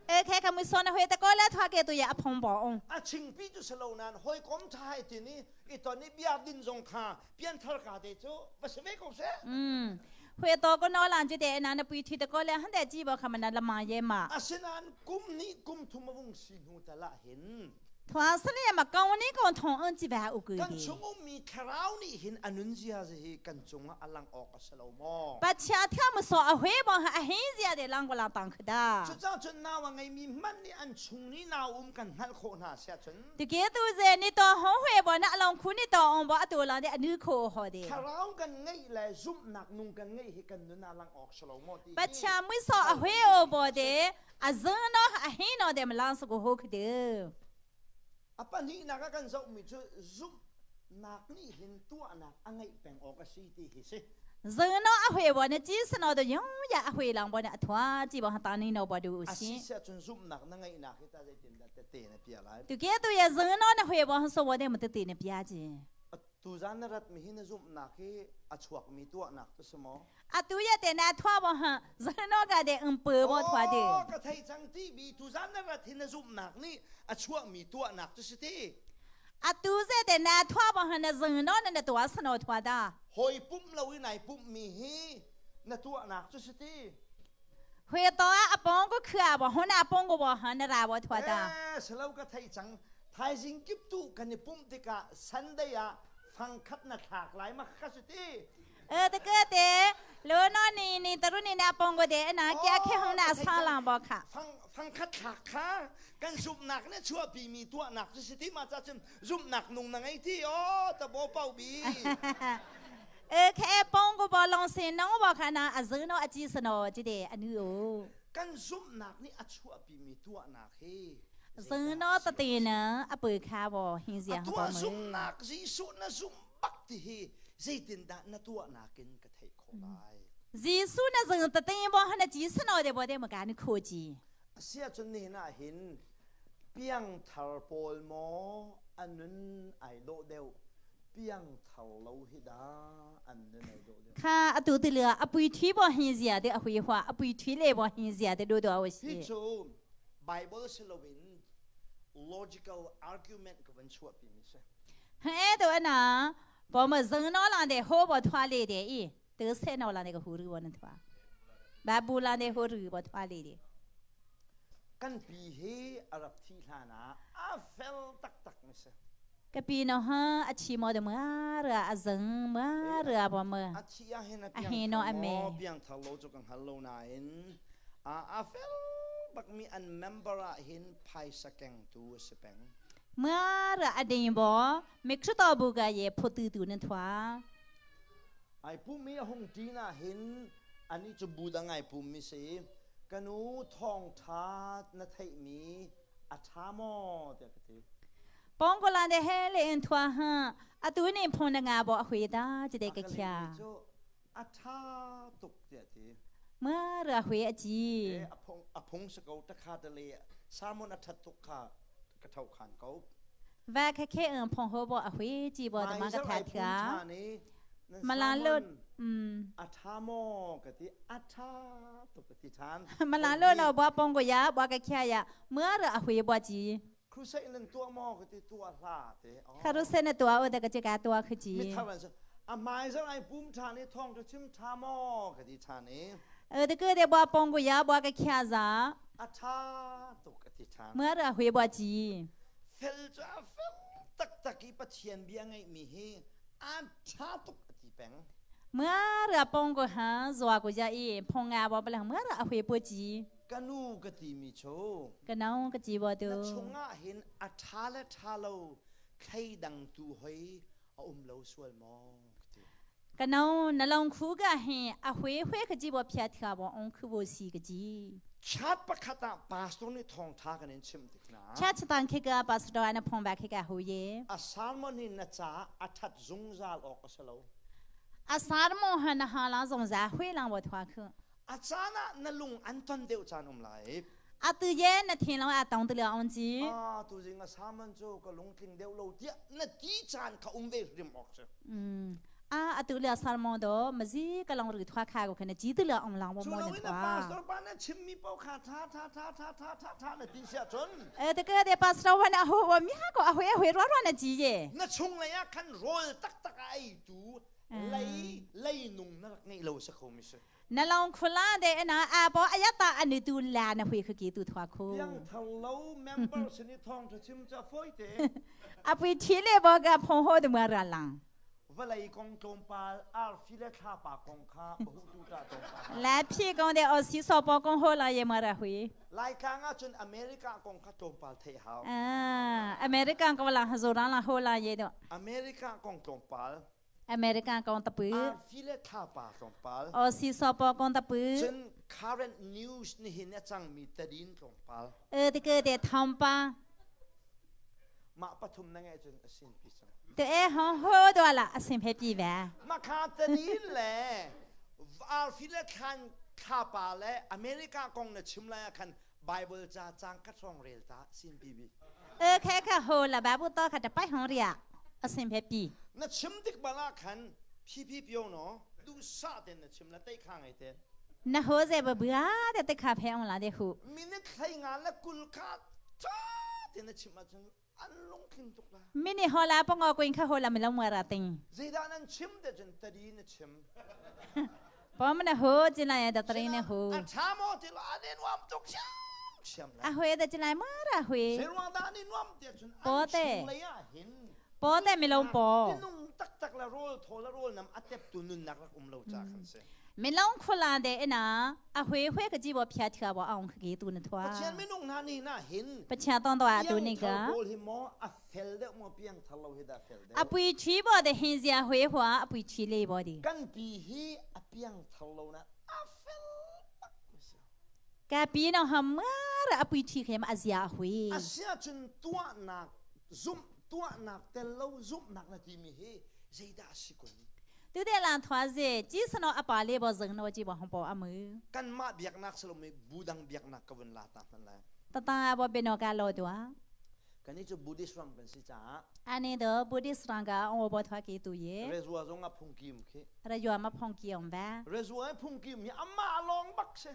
[SPEAKER 2] เออแค่คำมือซ้อนหวยตะก็แล้วทอเกตัวยาอพงบ่อง
[SPEAKER 1] အချင်းပီကျစလုံးနန်ဟွေကွန်ထိုင်တင်နီအတနိပြဒင်ဇုံခါပြန်ထကာတေချိုဝစမေကောဆေ
[SPEAKER 2] อืมหวยตอก็นอหลังจุเดนะนะปุยทีตะก็แล้วหันแต่จีบ่คำมันละมาเยมา
[SPEAKER 1] အစနန်ကုမ်နီကုမ်ထုမဝုံစီနူတလာဟင်
[SPEAKER 2] ทวาสเนี่ยมากองนี่กองทองอันจีบาอุกุ
[SPEAKER 1] กัน
[SPEAKER 2] ดี
[SPEAKER 1] ชงมีคราวนี่หินอนุนเซียสิกันจงอลังออกสโลมอ
[SPEAKER 2] ปัจฉาเท่ามุสอหวยบ่ฮะอหิเสียเดลังกว่าตังคดา
[SPEAKER 1] จุดจ้าจนนาวไงมีมันนี่อันชงนี่นาอุมกันฮัลโคนาเสียจน
[SPEAKER 2] တကယ်သူစနေတော့ဟောဟွေဘောနအလောင်ခုနေတော့အောင်ဘောအတူလောင်တဲ့အနုခိုဟောတဲ့
[SPEAKER 1] คราวกันไงแลซุมหนักนุงกันไงฮิกันนุนาลังออกสโลมอตี
[SPEAKER 2] ပချာမွဆောအဟွေအောဘောတဲ့အဇင်းတော့အဟင်းတော့တဲ့မလောင်စကိုဟုတ်ခတဲ့
[SPEAKER 1] อปนี่นักกันซมีจุซุมหนักนี่หินตัวหนักอังไงแปงออกสีตีหิสิ
[SPEAKER 2] ဇင်းတော့အဟွေဘောနဲ့ကြီးစနော်တော့ယုံရအဟွေလောင်ဘောနဲ့အထွားကြည့်ဘောဟာတာနေတော့ဘောတူ
[SPEAKER 1] อา
[SPEAKER 2] ရှင်
[SPEAKER 1] ศิเสียจนซุมหนักนั่งไงหนักฮิตาใจตินแต่เตนเปียไร
[SPEAKER 2] တကယ်သူရဲ့ဇင်းတော့နဲ့ဟွေဘောဟဆောဘောတဲ့မတတိနဲ့ပြချင်း
[SPEAKER 1] ตูจานรัตมีหินซุมหนักฮิอชวกมีตัวหนักตัวสมอ
[SPEAKER 2] အတူရတဲ့နာထွားဘောဟဇင်းတော့ကတဲ့အန်ပေဘောထွားတဲ့
[SPEAKER 1] ก็ไทยจังที่มีตูจานรัตหินซุมหนักนี่อชวกมีตัวหนักตัวสิตี
[SPEAKER 2] အတူစတဲ့နာထွားဘောဟနဲ့ဇင်းတော့နဲ့တွားစနော်ထွားတာ
[SPEAKER 1] หอยปุ่มเราไหนปุ่มมีฮีนตัวหนักตัวสิตี
[SPEAKER 2] ဟွေတော့အပေါင်းကိုခရဘောဟနာပေါင်းကိုဘောဟနရာဘောထွာတာ
[SPEAKER 1] เสลาก็ไทยจังไทยสิงกิบตุกันนี่ปุ่มติกะสันเดียฟังคัดนาถากหลายมาคัสติ
[SPEAKER 2] เออတကယ်တဲ့လောနော်နီနီတရုနီနာပေါင်းကိုတဲ့အနာကြခဲဟနာဆာလောင်ဘောခ
[SPEAKER 1] ฟังฟังคัดถากค่ะกันซุบหนักเนี่ยชั่วปีมีตัวหนักตัวสิตีมาจะซุบหนักนุงนังไงที่อ๋อตะโบเป้าบี
[SPEAKER 2] เออแค่ပေါင်းကိုဘောလောင်စင်နောဘောခနာအဇင်းနော်အကြည့်စနော်ကြည့်တဲ့အနူအို
[SPEAKER 1] กันซุบหนักนี่อชั่วปีมีตัวหนักเฮ
[SPEAKER 2] ဇင်းနော်တတေနအပွေခါဘောဟင်းစရာ
[SPEAKER 1] ตัว
[SPEAKER 2] ဘောမ
[SPEAKER 1] ซุบหนักสิสุนะซุบบักที่เฮใจตินดานะตัวหนักกินกะไทยขอไล
[SPEAKER 2] ဇီဆုနဇင်းတတေဘောဟနကြည့်စနော်တဲ့ဘောတဲ့မကန်ခိုကြီး
[SPEAKER 1] เสียจนนี่น่าเห็นเปียงทาร์ปอลมออันนั้นไอโดเดวเปียงทาร์โลฮิดาอันนั้นไอโดเดว
[SPEAKER 2] ခါအတူတလအပွေထွေးဘောဟင်းစရာတဲ့အခွေခွာအပွေထွေးလေဘောဟင်းစရာတဲ့တို့တော်ဝရှိ
[SPEAKER 1] ที่จูไบเบิลสโลวิน logical argument กับวันชั่วปีมิเซ
[SPEAKER 2] ဟဲ့တော့အနာဘောမဇင်းနော်လာတဲ့ဟိုးဘောထွားလေတဲ့ဤသူဆဲနော်လာတဲ့ကဟူရဘောနထွာဘာဘူလာတဲ့ဟိုရဘောထွားလေတဲ့
[SPEAKER 1] กันปีเฮอารับที่ลานาอาเฟลตักตักมิเซ
[SPEAKER 2] ကပီနော်ဟာအချီမောတမရအဇင်းမရဘောမ
[SPEAKER 1] อาทิยาเฮนะ
[SPEAKER 2] อะเฮโนอะเม
[SPEAKER 1] เปียงทาร์โลจูกังฮัลโลนาอินอาอาเฟลบักมีอันเมมเบอร์เห็นไพสแกงตัวสเปง
[SPEAKER 2] မရအဒင်ဘောမေခရတော်ဘူကရေဖို့တူတူနထွာ
[SPEAKER 1] ไอปุ่มมีหงจีน่าเห็นอันนี้จะบูดังไงปุ่มมีสิกนูทองทานะไทยมีอัฐามอเด็กที
[SPEAKER 2] ပေါင်းကလာတဲ့ဟဲလေအန်ထွာဟန်အတူနေဖုန်ငါဘောအခွေတာကြတဲ့ကခ ्या
[SPEAKER 1] อัฐาตุกเด็กที
[SPEAKER 2] မရအခွေအကြီး
[SPEAKER 1] เออพงอพงสเกาตะคาตะเลซามอนอัฐตุกขากระเท่าขานเกา
[SPEAKER 2] ဝါခခဲအန်ဖုန်ဟောဘောအခွေကြည်ဘောတမကထာထာ
[SPEAKER 1] นี่
[SPEAKER 2] မလာလို့อืม
[SPEAKER 1] อัฐามอกะติอัฐาตุกติทาน
[SPEAKER 2] မလာလို့တော့ဘောပုံကိုရဘောကခရရမရအခွေဘောကြီး
[SPEAKER 1] ครูใส่นั่นตัวมอกะติตัวลาเตอ๋อ
[SPEAKER 2] ခရုစနေတော်အဒကချကတော်ခကြီး
[SPEAKER 1] มิทาวันซะอะไมซะไอ้ปุ่มทานี่ทองจะชิมทามอกะติทานี่
[SPEAKER 2] เออတကတဲ့ဘောပုံကိုရဘောကခရစာ
[SPEAKER 1] อัฐาตุกติทาน
[SPEAKER 2] မရအခွေဘောကြီး
[SPEAKER 1] เฟลจ้าเฟลตักตักอีปะเทียนเบียงไงมีเฮอัฐาตุกติแปง
[SPEAKER 2] မရပုံကိုဟန်ဇွာကိုရအေးဖုန်ငါဘောပလမရအခွေဘောကြီး
[SPEAKER 1] กะนูกะติมีโช
[SPEAKER 2] ကနောင်ကကြီးဘောတူ
[SPEAKER 1] นะชงะเห็นอัฐาและทาโลใครดังตูหอยเอาอุมโลสวลมอกติ
[SPEAKER 2] ကနောင်နလုံခုကဟင်အခွေခွေကကြီးဘောဖြတ်ခါဘောအောင်ခုဘောစီကကြီး
[SPEAKER 1] ชาติปะคตะปาสตรงนี้ทองทากันเองชิมติกนะ
[SPEAKER 2] ချာချတန်ခေကပါစတော်အနဖုန်ပါခေကဟူယေ
[SPEAKER 1] อาซาลมอนี่นะจ๊ะอัฐัดซุงซาลออกกะสโล
[SPEAKER 2] အစာမောဟနဟာလာဆောင်စားခွေလောင်ဘောထွားခု
[SPEAKER 1] อาจารย์นะลุงอันตันเดียวจานอมไหล
[SPEAKER 2] အတူရဲ့နထင်လောင်အတောင်တလအောင်ကြီး
[SPEAKER 1] อ่าตัวจริงอะสามันโจก็ลงกลิ่งเดียวโลเดียนะตีจานเขาอุ้มเวริมออกเส
[SPEAKER 2] อืม啊，啊，对了，啥么的，么子个啷个拖卡个，可能记得了，嗯，啷我
[SPEAKER 1] Cu
[SPEAKER 2] 么
[SPEAKER 1] lo
[SPEAKER 2] 的
[SPEAKER 1] in na pastor
[SPEAKER 2] 拖。
[SPEAKER 1] pa na chimmi paoh kha tha tha tha tha tha tha tha na ti siah cun
[SPEAKER 2] 哎，这个的pastor 话呢，我咪哈个阿会阿会软软的记耶。
[SPEAKER 1] na chunglei ah khan rawl taktak a eitu lei leinung na rak ngeih lo si kho mi si.
[SPEAKER 2] 那啷苦啦的，那阿婆阿呀打阿你都来，那会去给都拖苦。
[SPEAKER 1] Piangthar lo member sin i thawngtha chim cu a fawi te.
[SPEAKER 2] 阿不提来我个碰好的么热啷。
[SPEAKER 1] Vawlei kong tlawmpal, arfi le thlapa kong kha bahutu ta tlawmpal.
[SPEAKER 2] 来屁讲的哦，洗手包讲好了也没得会。
[SPEAKER 1] Laitlang ahcun America kong kha tlawmpal theih hau.
[SPEAKER 2] 啊，America 个啦，做人啦好啦也的。
[SPEAKER 1] America kong tlawmpal,
[SPEAKER 2] America 讲得不。
[SPEAKER 1] arfi le thlapa tlawmpal.
[SPEAKER 2] 哦，洗手包讲得不。
[SPEAKER 1] Cun current news nihin a cangmi tadin tlawmpal.
[SPEAKER 2] 呃，这个的汤吧。
[SPEAKER 1] Mah pathum na ngeih cun a sin pi cang.
[SPEAKER 2] 对，哎，好好多了，阿生拍比完。
[SPEAKER 1] Mah kha tadin le arfi le thlan thlapa le America kong na chim lai ah khan Bible ca cang khat hrawng rel ta sin pi bi.
[SPEAKER 2] 呃，开开好了，白不到开的白红的呀，阿生拍比。
[SPEAKER 1] Na chim tik bal ah khan phipi pio no duhsah tein na chim la tei kha ngei te.
[SPEAKER 2] 那好在不不啊的得卡拍我来的好。
[SPEAKER 1] Minute hlei nga le kul kha tha tein na chim ahcun an lungtling tuk la.
[SPEAKER 2] 明年好啦，帮我滚卡好了，没那么热定。
[SPEAKER 1] Zeidah nan chim te cun tadi na chim.
[SPEAKER 2] 帮们的好进来的，得的好。
[SPEAKER 1] A tha maw ti lo an i nuam tuk siamsiam
[SPEAKER 2] 阿
[SPEAKER 1] la.
[SPEAKER 2] 辉的进来么阿辉。
[SPEAKER 1] Zeiruang dah an i nuam te cun an chunglei ah hin
[SPEAKER 2] 包的没拢包。
[SPEAKER 1] Minung taktak le rawl thaw le rawl nam a teptu nunnak rak um lo ca khan si.
[SPEAKER 2] 没拢苦啦的那，阿辉辉个鸡巴偏听我昂去给度那拖。
[SPEAKER 1] Pathian minung hna nih na hin
[SPEAKER 2] 不恰当的啊，都那个。
[SPEAKER 1] piangthar pawl hi maw a fel deuh maw piangthar lo hi dah fel deuh.
[SPEAKER 2] 阿不去不的很像辉华，阿不去嘞不的。
[SPEAKER 1] Kan pi hi a piangthar lo na a fel bak mi si.
[SPEAKER 2] 个比那哈么阿不去开嘛阿是阿辉。
[SPEAKER 1] A sia cun tuahnak zumh tuahnak tel lo zumhnak na timi hi zeidah a si kun?
[SPEAKER 2] 对对啦，团子，几时那阿爸来不人那就往红包阿么？
[SPEAKER 1] Kanmah biaknak si lomi budang biaknak ka vun la ta hmanh lai.
[SPEAKER 2] 当当阿伯变那个老多啊。
[SPEAKER 1] Kannih cu Buddhist ram kan si caah.
[SPEAKER 2] 阿内的 Buddhist ram 个我伯团给读耶。
[SPEAKER 1] Rezua zong a phungki um khi.
[SPEAKER 2] Rezua ma phungki um ba.
[SPEAKER 1] Rezua ai phungki um hi amah lawng bak si.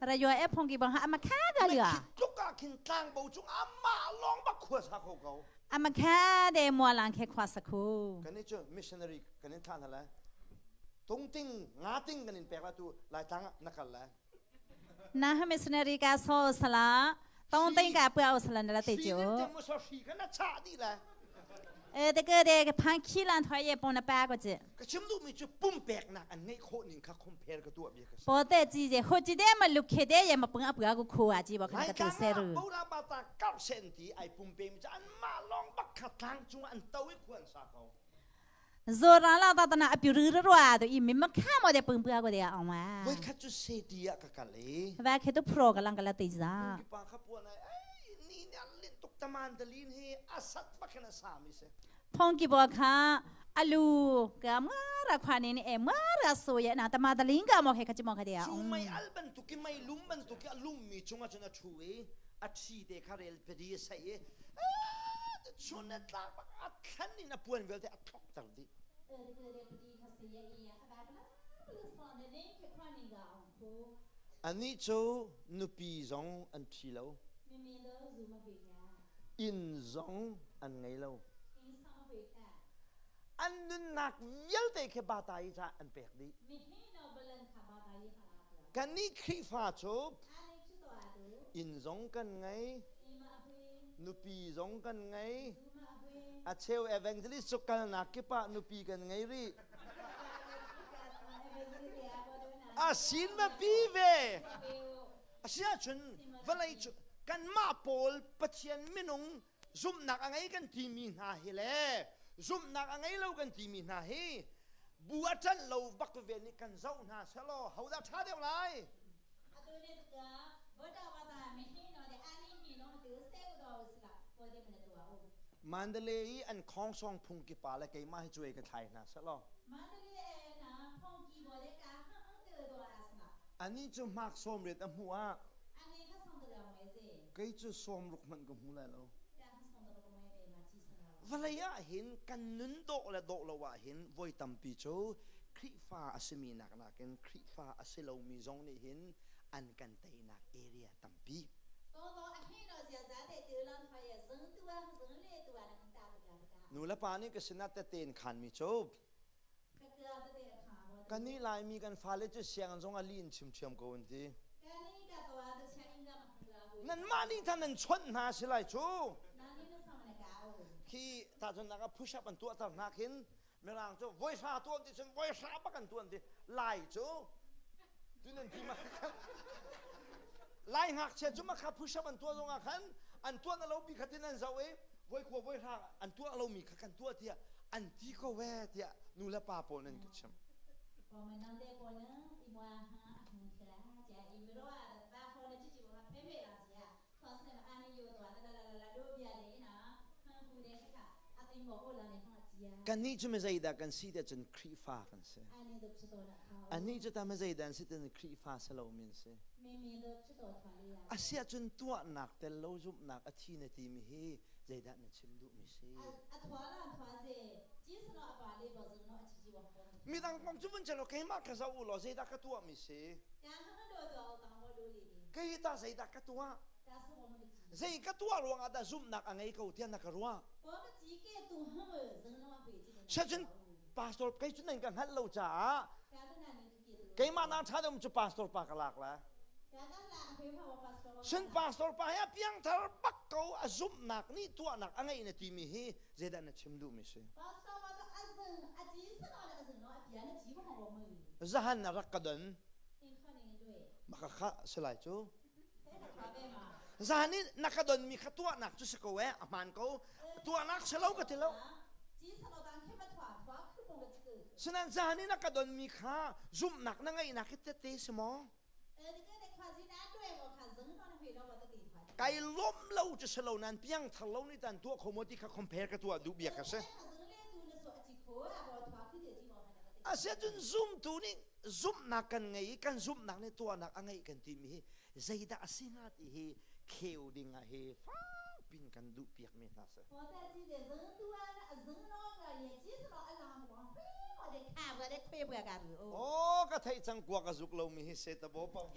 [SPEAKER 2] Rezua ai phungki bang ha ama kha ga lua.
[SPEAKER 1] Khi tluk ah khin tlangbo cung amah lawng bak khua sa kho ko.
[SPEAKER 2] 阿么看的莫人去夸死苦。
[SPEAKER 1] Kannih cu missionary kan in thlah hna lai. Tungting ngating kan in pek lai tu Laitlang ah na kal lai.
[SPEAKER 2] 那哈 missionary 个说死啦，东丁个不要死了，那la 对
[SPEAKER 1] Hri
[SPEAKER 2] 就。
[SPEAKER 1] in te maw hri kha na chah dih lai.
[SPEAKER 2] 呃，这个的潘起兰他也帮了八个字。
[SPEAKER 1] Ka chim duhmi cu pumpeknak an ngeih khawh ning kha compare ka tuah bia ka si.
[SPEAKER 2] 不得直接好几点嘛，六开点也没帮阿不要个苦啊，只不看个
[SPEAKER 1] Laitlang
[SPEAKER 2] 都塞
[SPEAKER 1] ah
[SPEAKER 2] 了。
[SPEAKER 1] Boda bata kau sen ti ai pumpe mi cu anmah lawng bak kha tlang cung an to i khua an sa ko.
[SPEAKER 2] 做人啦，到那阿比如的话，都一没没看没得帮不要个的啊嘛。
[SPEAKER 1] Voikhat cu seti ah ka kal i.
[SPEAKER 2] 外开都破个啷个了对子。
[SPEAKER 1] Phungki pa kha puan ai, ei, ni nih an linh tuk taman talin hi a sat bak hin a sami si.
[SPEAKER 2] 碰见不看阿鲁个么啦快点的哎么啦所以那他妈的灵个么开个就么开的啊。
[SPEAKER 1] Cu mei al bantuk i mei lum bantuk i a lummi cungah cun a ṭhu i a ṭhi te kha rel pedi a saih i chun a tlak bak a thlan in a puan vialte a thlokter dih. Anih cu nupi zong an ṭhi lo, inn zong an ngei lo. An nunnak vialte khi bata i ca an pek dih. Kannih Khrihfa cu inn zong kan ngei, nupi zong kan ngei, a cheu evangelist cu kalnak kip ah nupi kan ngei rih. A sin va pi ve. Asiahcun vawlei cu kanmah pawl Pathian minung zumhnak a ngei kan timi hna hi le zumhnak a ngei lo kan timi hna hi bu a ṭanh lo bak ve nih kan zoh hna selaw hodah ṭha deuh lai? Mandalay i an khongsong phungki pa le keimah hi cuai ka thlai hna selaw. Anih cu hmak sawmriat a hmuh ah kei cu sawmruk hmanh ka hmu lai lo. Vawlei ah hin kan nun dawh le dawh lo ah hin voi tampi cu Khrihfa a simi nak nakin Khrihfa a si lomi zong nih hin an kan teinak area tampi. Nu le pa nih ka sinah tete in khanmi cu Kannih Laimi kan fale cu sianginn zong ah lih in chim ṭhiam ko an ti. Nanmah nih than nan chawnh hna si lai cu. Khi tahchunhnak ah push up an tuahter hna khin Mirang cu voi hra tuan ti cun voi hra bak an tuan ti. Lai cu tu nan ti ma Lai ngakchia cu makha push up an tuah zong ah khan an tuah na lo bi khatin an zoh i voi khua voi hra an tuah lomi kha kan tuah tiah an ti ko ve tiah nu le pa pawl nan ka chim. Kannih cu mizeidah kan si tiah cun Khrihfa kan si. Anih cu ta mizeidah an si tiah Khrihfa si lomi an si. Asiahcun tuahnak tel lo zumhnak a thi na timi hi zeidah na chim duhmi si? Midang kong cu vun chelo keimah ka zoh u law zeidah ka tuahmi si? Kei ta zeidah ka tuah? Zei ka tuah ruangah dah zumhnak a ngei ko tiah na ka ruah? Siacun pastor kei cu nan ka hngalh lo caah keimah na ṭha deuh cu pastor pa ka lak la. Cun pastor pa hi a piangthar bak ko a zumhnak nih tuahnak a ngeih na timi hi zeidah na chim duhmi si? Zahan na rak ka don. Maka kha si lai cu. Zan i na ka donmi kha tuahnak cu si ko eh, a hmaan ko. Tuahnak si lo ka ti lo. Sinain zan i na ka donmi kha zumhnak na ngeihnak hi tete si maw? Kai lawm lo cu si lo nain piangthar lo nih tan tuah kho maw ti kha compare ka tuah duh bia ka si. Asiahcun zumtu nih zumhnak kan ngei i kan zumhnak nih tuahnak a ngeih kan timi hi zeidah a si hnga ti hi kheu ding ah hi fakpin kan duh piakmi hna si. Oh, ka theih cang kuak a zuk lomi hi se ta bo pau.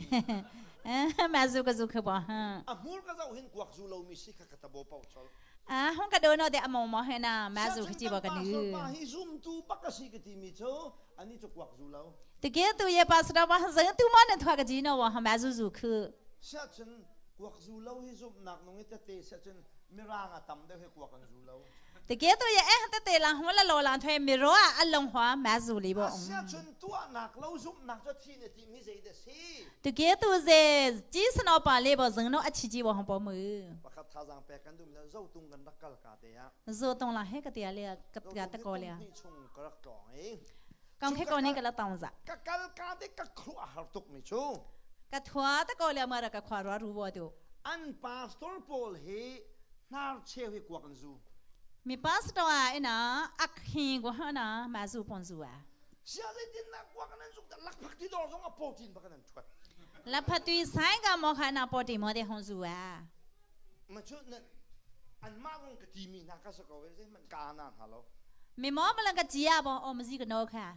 [SPEAKER 2] Ma zu ka zu kha bo ha.
[SPEAKER 1] A hmur ka zoh hin kuak zu lomi si kha ka ta bo pau chol.
[SPEAKER 2] A hong ka do no de amo mo he na ma zu khi chi bo ka
[SPEAKER 1] nu. Pa hi zum tu bak a si ka ti mi cu ani cu kuak zu lo.
[SPEAKER 2] Te ke tu ye pa sa wa zang tu ma na thwa ka ji no wa ha ma zu zu khu.
[SPEAKER 1] Sia cun kuak zu lo hi zum nak nung i tete sia cun mirang a tam deuh hi kuak an zu lo.
[SPEAKER 2] Te ke tu ye eh tete la hong la lo la thwe mi ro a long hwa ma zu li bo.
[SPEAKER 1] Sia cun tuah nak lo zum nak cu thi ne ti mi zei da si.
[SPEAKER 2] Te ke tu ze ji sano pa le bo zang no a chi ji bo hong po mu.
[SPEAKER 1] Pakhat thazang pek kan dum na zo tung kan rak kal ka te ya.
[SPEAKER 2] Zo tong la he ka tia le ka ta ko le.
[SPEAKER 1] Chung ka rak tlong i.
[SPEAKER 2] Kong khe ko ne ka la tong za.
[SPEAKER 1] Ka kal ka te ka khru a har tuk mi chu.
[SPEAKER 2] Ka thua ta ko le ma ra ka khwa ro ru bo tu.
[SPEAKER 1] An pastor pawl hi hnar cheu hi kuak an zu.
[SPEAKER 2] Mi pastor a ina ak hi go ha na ma zu pon zu a.
[SPEAKER 1] Sia zeitin na kuak nan zuk da lakphak ti dor zong a protein bak nan thuat.
[SPEAKER 2] Lakphat tui sai ga mo kha na protein mo de hong zu a.
[SPEAKER 1] Ma chu na an mah kong ka ti mi hna ka sa ko ve zei man ka na hna lo.
[SPEAKER 2] Mi mo malang ka chia bo om zi ka no kha.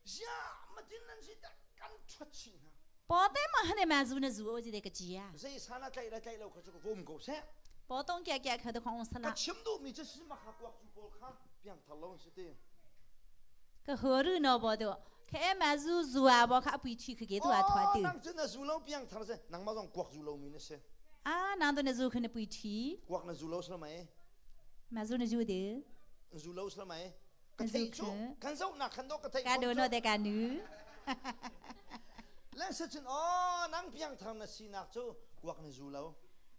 [SPEAKER 1] Sia ma tin nan si ta kan thuat chi hna.
[SPEAKER 2] Po te ma hane ma zu na zu o ji de ka chia.
[SPEAKER 1] Zei sana tlai la tlai lo kha chu ka vom ko se.
[SPEAKER 2] Po tong kya kya kha de khong sala.
[SPEAKER 1] Ka chim du mi chu si ma kha kuak zu pawl kha piang thar lo si ti.
[SPEAKER 2] Ka ho ru no bo do. Khe ma zu zu a bo kha pui thi khe ge tu a thwa
[SPEAKER 1] ti. Nang chu na zu lo piang thar se nang ma zong kuak zu lo mi na si.
[SPEAKER 2] A nang to na zu khe na pui thi.
[SPEAKER 1] Kuak na zu lo sala mai.
[SPEAKER 2] Ma zu na zu de.
[SPEAKER 1] Zu lo sala mai. Ka thei chu kan zo na khan do ka thei.
[SPEAKER 2] Ka do no de ka nu.
[SPEAKER 1] Le se cun o nang piang thar na si nak chu kuak na zu lo.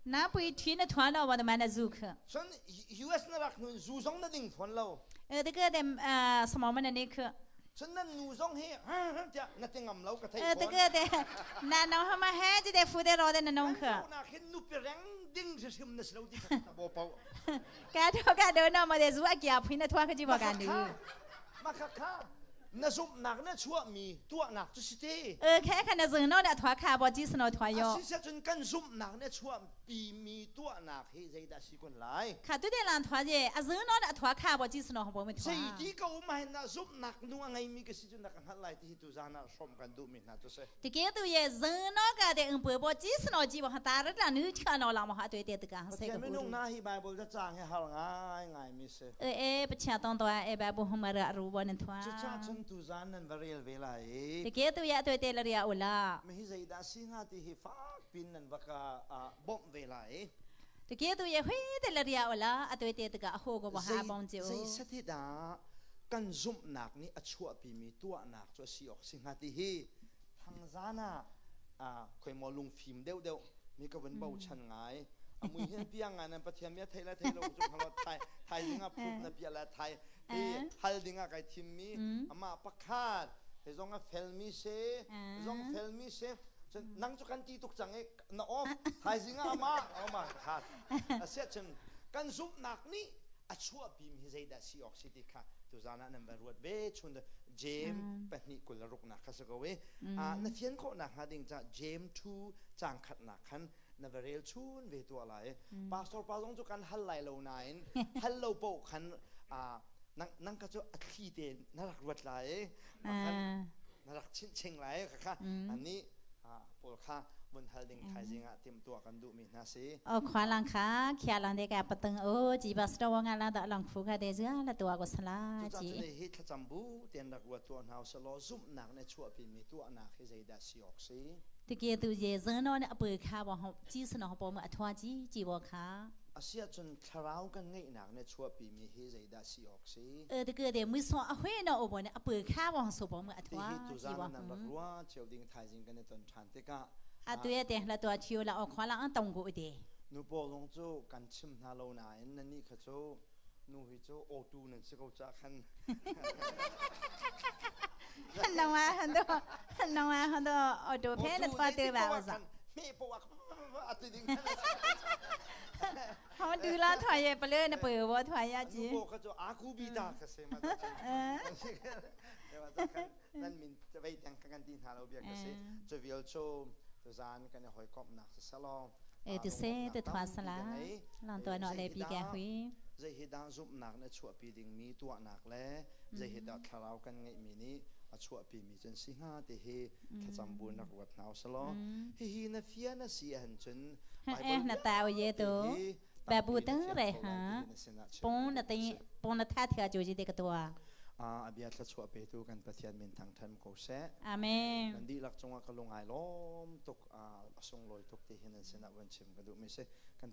[SPEAKER 2] Na pui thi na thwa no wa ma na zu khe.
[SPEAKER 1] Cun US na rak nun zu zong na ding phon lo.
[SPEAKER 2] E de ke dem samo ma na ne khe.
[SPEAKER 1] Cun nan nu zong hi tiah na ti ngam lo ka thei
[SPEAKER 2] fawn. Te te na no ha ma he ti de fu de ro de na nong kha.
[SPEAKER 1] Na khin nu pi reng ding hrim na si lo ti ka bo pau.
[SPEAKER 2] Ka do ka do no ma de zu a kya phin na thwa kha ji ba ka nu.
[SPEAKER 1] Ma kha kha. Na zumhnak na chuahmi tuahnak cu si te.
[SPEAKER 2] 开看的人脑的团看不几时脑团哟。
[SPEAKER 1] A si cun kan zumhnak na chuahpimi tuahnak hi zeidah si kun lai?
[SPEAKER 2] 看对的人团的，啊人脑的团看不几时脑不没团。
[SPEAKER 1] Zeiti ko um ah na zumhnak nu a ngeimi ka si cun na ka hngalh lai ti hi tuzan ah hrawm kan duhmi hna cu si.
[SPEAKER 2] 这个都也人脑个的，嗯，不不几时脑几不哈，打了让你吃脑了嘛哈，对的这个谁
[SPEAKER 1] Pathian
[SPEAKER 2] 个
[SPEAKER 1] minung na hi Bible ca caang hi har ngaingaimi si.
[SPEAKER 2] 呃哎，不吃当当哎，白不红么的如果能团。
[SPEAKER 1] Cucaah cun tuzan nan va rel ve lai.
[SPEAKER 2] 这个都也对的了了啦。
[SPEAKER 1] Mi hi zeidah si hnga ti hi fak pin nan va ka bawmh ve lai.
[SPEAKER 2] 这个都也会的了了啦，啊对的这个好个不哈帮助。
[SPEAKER 1] Zei sati dah kan zumhnak nih a chuahpimi tuahnak cu a si awk si hnga ti hi thangzan ah khoi maw lungfim deuhdeuh mi ka vun bochan ngai. A mui hin piang ngai nan Pathian bia thei le thei lo cu halo thai thaizing ah phup na pia le thai hi hal ding ah kai thimmi amah pakhat he zong a felmi si zong felmi si. Nang cu kan ti tuk cang i na off thaizing ah amah amah kha asiah cun kan zumhnak nih a chuahpimi hi zeidah si awk si ti kha tuzan ah nan va ruat ve. Chun James 2:26 kha si ko i na fian khawh nak hnga ding ca James 2 caang khatnak khan na va rel chun ve tuah lai. Pastor pa zong cu kan hal lai lo nain hal lo paoh khan nang nang ka cu a thli te na rak ruat lai, na rak chinh ching lai kha ani pawl kha vun hal ding thaizing ah timtuah kan duhmi hna si.
[SPEAKER 2] 哦，看人卡，骑人的个不等哦，几把石头往俺那的人苦个的这la tua ko sala
[SPEAKER 1] Cucaah
[SPEAKER 2] ji.
[SPEAKER 1] cun hi thlacam bu ten rak ruat tuah hna usalaw zumhnak ne chuahpimi tuahnak hi zeidah si awk si?
[SPEAKER 2] တကယ်သူရေဇင်းတော့အပွေခါဘောဟကြီးစနော်ပေါ်မအထွားကြီးကြည်ဘောခါ
[SPEAKER 1] Asiahcun thlarau kan ngeihnak ne chuahpimi hi zeidah si awk si?
[SPEAKER 2] အဲတကယ်တဲ့မွဆောအခွေနော်ဘောနဲ့အပွေခါဘောဆိုပေါ်မအ
[SPEAKER 1] Ti
[SPEAKER 2] ထွား
[SPEAKER 1] hi
[SPEAKER 2] ကြည်
[SPEAKER 1] tuzan
[SPEAKER 2] ဘော
[SPEAKER 1] nan rak ruah cio ding thaizing kan i ton ṭhan tikah
[SPEAKER 2] အတွေ့တဲ့လက်တော်ချီလာအခွာလာအတုံကိုတဲ့
[SPEAKER 1] Nu pawl zong cu kan chim hna lo nain nannih kha cu nu hi cu awtu nan si ko cah khan.
[SPEAKER 2] နော်ဟန်တော့နော်ဟန်တော့အော်တိုဖဲနဲ့ထွားတဲ့ပါဥစား
[SPEAKER 1] Hme poah a ti ding.
[SPEAKER 2] ဟောဒူလာထွားရဲ့ပလဲနဲ့ပွေဘောထွားရ
[SPEAKER 1] Nu
[SPEAKER 2] ကြီး
[SPEAKER 1] pawl kha cu aku bi ta kha se ma ta. Nan min vei tiang kan ti hna lo bia ka si. Cu vial cu tuzan kan i hawikomhnak si selaw.
[SPEAKER 2] အဲတဆဲတထွားဆလာလောင်တော်နော်လေပြီးကခွေ
[SPEAKER 1] Zei hi dah zumhnak na chuahpi dingmi tuahnak le zei hi dah thlarau kan ngeihmi nih a chuahpimi cun si hnga ti hi thlacam bu nak ruat hna usalaw. Hihi na fian a si ahcun
[SPEAKER 2] အဲနတာဝယေတိုဘဘူတန်ရေဟာပုံနတင်ပုံနထထကြိုကြီးတဲ့ကတော့
[SPEAKER 1] A bia thluachuah petu kan Pathian min thangthan ko seh.
[SPEAKER 2] အာမင်
[SPEAKER 1] Nan dihlak cungah ka lung ai lawm tuk, a sunglawi tuk ti hin nan sinah van chim ka duhmi si. Kan